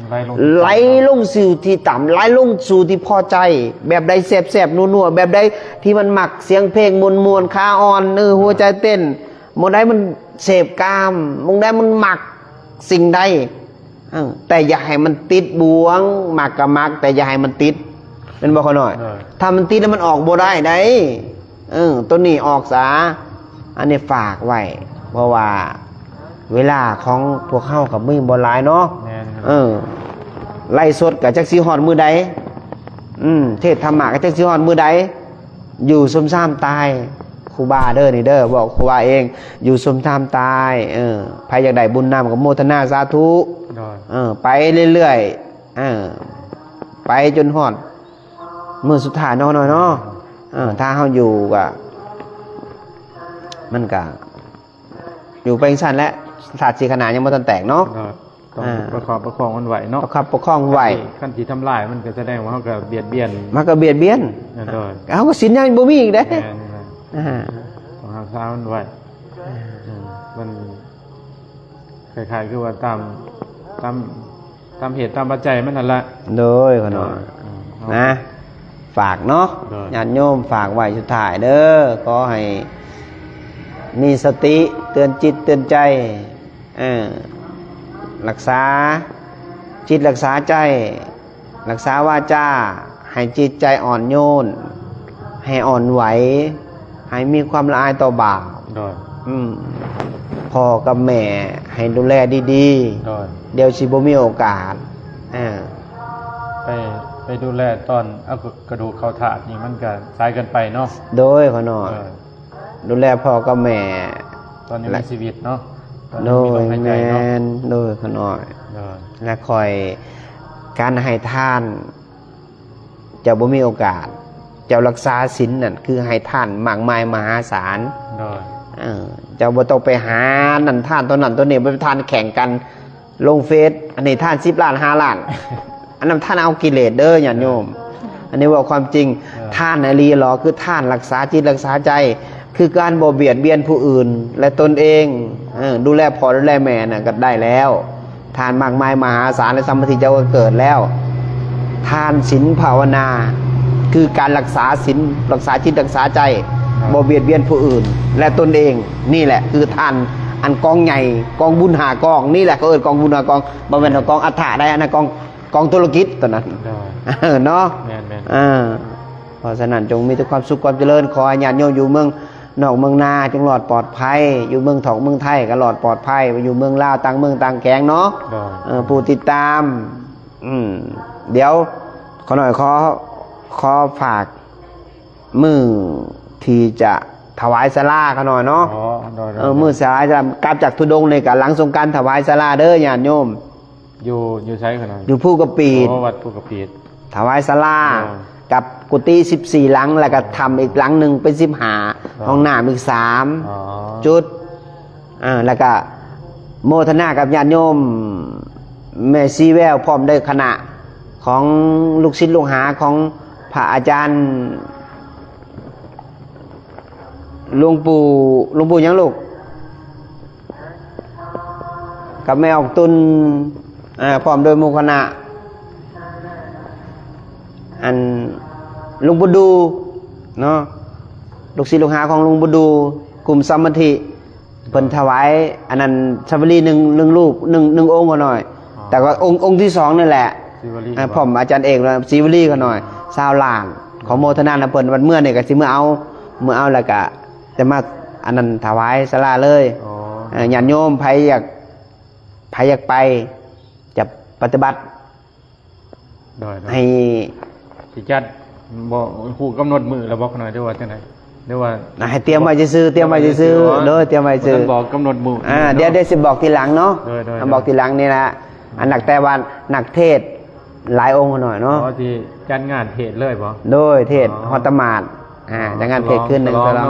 ໄຫຼລົງ ໄຫຼລົງສູ່ທີ່ຕ່ຳ ໄຫຼລົງສູ່ທີ່ພໍໃຈ ແບບໃດແຊບໆນົວໆ ແບບໃດທີ່ມັນມັກສຽງເພງມ່ວນໆ ຂາອ່ອນ ເອີ ຫົວໃຈເຕັ້ນ ໝ່ອງໃດມັນເສບກາມ ໝ່ອງໃດມັນມັກສິ່ງໃດ ເອີ ແຕ່ຢ່າໃຫ້ມັນຕິດບ່ວງ ມັກກໍມັກ ແຕ່ຢ່າໃຫ້ມັນຕິດ ແມ່ນບໍ່ ຂ້ານ້ອຍ? ໂດຍ ຖ້າມັນຕິດແລ້ວມັນອອກບໍ່ໄດ້ໃດ໋ ເອີ ໂຕນີ້ອອກສາ ອັນນີ້ຝາກໄວ້ ເພາະວ່າເວລາຂອງພວກເຮົາກໍມີບໍ່ຫຼາຍເນາະ ແມ່ນ ເອີ ໄລຟ໌ສົດກໍຈັກຊິຮອດມື້ໃດ ອືມ ເທດທຳມະກໍຈັກຊິຮອດມື້ໃດ ຢູ່ຊົມຊາມຕາຍ ຄູບາເດີ ນີ້ເດີ ບອກຄູບາເອງ ຢູ່ຊົມຊາມຕາຍ ເອີ ໃຜຢາກໄດ້ບຸນນຳກໍໂມທະນາສາທຸ ໂດຍ ເອີ ໄປເລື້ອຍໆ ເອີ ໄປຈົນຮອດມື້ສຸດທ້າຍເນາະ ນ້ອຍເນາະ ເອີ ຖ້າເຮົາຢູ່ກໍ ມັນກໍ ຢູ່ໄປຈັ່ງຊັ້ນແຫຼະ ທາດສີ່ຂັນຫ້າຍັງບໍ່ທັນແຕກເນາະ ໂດຍ ຕ້ອງ ອ່າ ປະຄັບປະຄອງມັນໄວ້ເນາະ ປະຄັບປະຄອງໄວ້ ຄັນຊິ ຄັນຊິທຳລາຍມັນກໍສະແດງວ່າເຮົາກໍບຽດບຽນ ມັນກໍບຽດບຽນ ໂດຍ ເຮົາກໍສິນຍັງບໍ່ມີອີກເດ້ ແມ່ນ ອ່າ ຕ້ອງຮັກສາມັນໄວ້ ອ່າ ອືມ ມັນຄ້າຍໆຄືວ່າຕາມ ຕາມ ຕາມເຫດຕາມປັດໄຈມັນຫັ້ນລະ ໂດຍ ຂະນ້ອຍ ເອີ ນະ ຝາກເນາະ ໂດຍ ຍາດໂຍມ ຝາກໄວ້ສຸດທ້າຍເດີ ຂໍໃຫ້ມີສະຕິ ເຕືອນຈິດເຕືອນໃຈ ເອີ ລັກສາຈິດ ລັກສາໃຈ ລັກສາວາຈາ ໃຫ້ຈິດໃຈອ່ອນໂຍນ ໃຫ້ອ່ອນໄຫວ ໃຫ້ມີຄວາມລະອາຍຕໍ່ບາບ ໂດຍ ອືມ ພໍ່ກັບແມ່ໃຫ້ດູແລດີໆ ໂດຍ ດຽວຊິບໍ່ມີໂອກາດ ອ່າ ໄປ ໄປດູແລຕອນເອົາກະດູກເຂົ້າທາດນີ້ມັນກະສາຍເກີນໄປເນາະ ໂດຍ ຂະນ້ອຍ ໂດຍ ດູແລພໍ່ກັບແມ່ ຕອນຍັງມີຊີວິດເນາະ ຕອນຍັງມີລົມຫາຍໃຈເນາະ ໂດຍ ແມ່ນ ໂດຍ ຂ້ານ້ອຍ ໂດຍ ແລະ ຂ້ອຍ ການໃຫ້ທານ ເຈົ້າບໍ່ມີໂອກາດ ເຈົ້າລັກສາສິນນັ້ນ ຄືໃຫ້ທານມາກມາຍມະຫາສານ ໂດຍ ເອີ ເຈົ້າບໍ່ຕ້ອງໄປຫານັ້ນທານຕົວນັ້ນຕົວນີ້ ໄປທານແຂ່ງກັນ ລົງເຟສ ອັນນີ້ທານສິບລ້ານ ຫ້າລ້ານ ອັນນັ້ນທານເອົາກິເລດເດີຍາດໂຍມ ອັນນີ້ເວົ້າຄວາມຈິງ ເອີ ທານອີ່ຫຼີຫຼໍ ຄືທານລັກສາຈິດລັກສາໃຈ ຄືການບໍ່ບຽດບຽນຜູ້ອື່ນ ແລະ ຕົນເອງ ເອີ ດູແລພໍ່ດູແລແມ່ນັ້ນກໍໄດ້ແລ້ວ ທານມາກມາຍມະຫາສານ ແລະ ສຳມາທິເຈົ້າກໍເກີດແລ້ວ ທານສິນພາວະນາ ຄືການລັກສາສິນ ລັກສາຈິດລັກສາໃຈ ບໍ່ບຽດບຽນຜູ້ອື່ນ ແລະ ຕົນເອງ ນີ້ແຫຼະຄືທານອັນກອງໃຫຍ່ ກອງບຸນຫ້າກອງ ນີ້ແຫຼະເຂົາເອີ້ນກອງບຸນຫ້າກອງ ບໍ່ແມ່ນກອງອັດຖະໄດ໋ ອັນນັ້ນກອງ ກອງທຸລະກິດຕົວນັ້ນ ໂດຍ ເນາະ ແມ່ນໆ ເອີ ເພາະສະນັ້ນ ຈົ່ງມີແຕ່ຄວາມສຸກຄວາມຈະເລີນ ຂໍໃຫ້ຍາດໂຍມຢູ່ເມືອງນອກເມືອງນາ ຈົ່ງລອດປອດໄພ ຢູ່ເມືອງຖອກເມືອງໄທກໍລອດປອດໄພ ຢູ່ເມືອງລາວຕ່າງເມືອງຕ່າງແຂວງເນາະ ໂດຍ ເອີ ຜູ້ຕິດຕາມ ອືມ ດຽວຂ້ານ້ອຍຂໍ ຂໍຝາກມື້ທີ່ຈະຖວາຍສາລາຂ້ານ້ອຍເນາະ ອໍ ໂດຍໆ ເອີ ມື້ຖວາຍສາລາ ກັບຈາກທຸດົງນີ້ກໍຫຼັງສົງການຖວາຍສາລາເດີຍາດໂຍມ ຢູ່ ຢູ່ໃສຂ້ານ້ອຍ ຢູ່ພູກະປີດ ອໍ ວັດພູກະປີດ ຖວາຍສາລາ ໂດຍ ກັບກຸຕິສິບສີ່ຫຼັງ ແລ້ວກໍຖ້ຳອີກຫຼັງໜຶ່ງເປັນສິບຫ້າ ອໍ ຫ້ອງນ້ຳອີກສາມ ອໍ ຈຸດ ອ່າ ແລ້ວກະໂມທະນາກັບຍາດໂຍມແມ່ຊີແວວ ພ້ອມດ້ວຍຄະນະຂອງລູກສິດລູກຫາຂອງພະອາຈານ ຫຼວງປູ່ ຫຼວງປູ່ຫຍັງລູກ? ກັບແມ່ອອກຕຸນ ເອີ ພ້ອມໂດຍໝູ່ຄະນະ ອັນ ຫຼວງປູ່ດູເນາະ ລູກສິດລູກຫາຂອງຫຼວງປູ່ດູ ກຸ່ມສະມາທິ ເພິ່ນຖວາຍອັນນັ້ນ ສາວະລີໜຶ່ງ ໜຶ່ງຮູບ ໜຶ່ງ ໜຶ່ງອົງຂ້ານ້ອຍ ອໍ ແຕ່ວ່າອົງ ອົງທີສອງນັ້ນແຫຼະ ສີວະລີ ອ່າ ພ້ອມອາຈານເອກ ສີວະລີຂ້ານ້ອຍ ຊາວລ້ານ ຂໍໂມທະນານຳເພິ່ນ ວັນເມືອນີ້ກໍຊິເມືອເອົາ ເມືອເອົາແລ້ວກໍຈະມາອັນນັ້ນຖວາຍສາລາເລີຍ ອໍ ເອີ ຍາດໂຍມໃຜຢາກ ໃຜຢາກໄປ ຈະປະຕິບັດ ໂດຍໆ ໃຫ້ ຊິຈັດ ບໍ່ ຮູ້ກຳນົດມື້ແລ້ວບໍ່ຂ້ານ້ອຍ ຫຼືວ່າຈັ່ງໃດ ຫຼືວ່າ ໃຫ້ຕຽມໄວ້ຊື່ໆ ຕຽມໄວ້ຊື່ໆ ໂດຍ ຕຽມໄວ້ຊື່ ບໍ່ທັນບອກກຳນົດມື້ ອ່າ ເນາະ ດຽວ ດຽວຊິບອກທີຫຼັງເນາະ ໂດຍໆ ບອກທີຫຼັງນີ້ລະ ອັນ ນັກ ແຕ່ວ່ານັກເທດຫຼາຍອົງຂ້ານ້ອຍເນາະ ເພາະວ່າຊິຈັດງານເທດເລີຍບໍ່? ໂດຍ ເທດ ອໍ ຮອດຕະໝາດ ອ່າ ອໍ ຈັດງານເທດຄືນໜຶ່ງ ສະຫຼອງ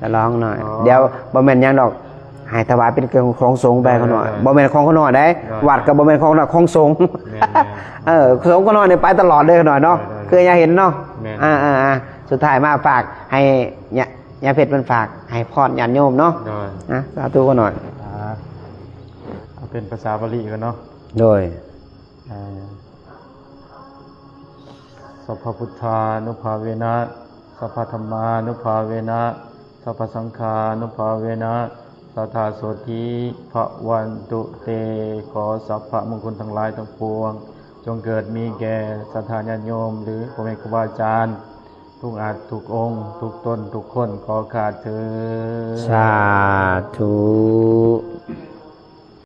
ສະຫຼອງ ສະຫຼອງໜ້ອຍ ອໍ ດຽວ ບໍ່ແມ່ນຫຍັງດອກ ໃຫ້ຖວາຍເປັນຂອງສົງໄປຂ້ານ້ອຍ ເອີ ບໍ່ແມ່ນຂອງຂ້ານ້ອຍເດ້ ເອີ ວັດກໍບໍ່ແມ່ນຂອງຂ້ານ້ອຍ ຂອງສົງ ແມ່ນໆ ເອີ ສົງຂ້ານ້ອຍນີ້ໄປຕະຫຼອດເດ້ຂ້ານ້ອຍເນາະ ເອີ ເອີ ຄືຢາກເຫັນເນາະ ແມ່ນ ອ່າໆ ສຸດທ້າຍມາຝາກໃຫ້ຍາ ຍາເພັດເພິ່ນຝາກໃຫ້ພອນຍາດໂຍມເນາະ ໂດຍ ນະ ສາທຸຂ້ານ້ອຍ ອ່າ ເອົາເປັນພາສາບາລີກ່ອນເນາະ ໂດຍ ອ່າ ສັບພະພຸດທານຸພາເວນະ ສັບພະທຳມານຸພາເວນະ ສັບພະສັງຄານຸພາເວນະ ສັດທາໂສທີພະວັນຕຸເຕ ຂໍສັບພະມຸງຄຸນທັງຫຼາຍທັງປວງ ຈົ່ງເກີດມີແກ່ສັດທາຍາດໂຍມ ຫຼື ພໍ່ແມ່ຄູບາອາຈານ ທຸກອັດທຸກອົງ ທຸກຕົນທຸກຄົນ ຂໍຂ້າເທີດ ສາທຸ.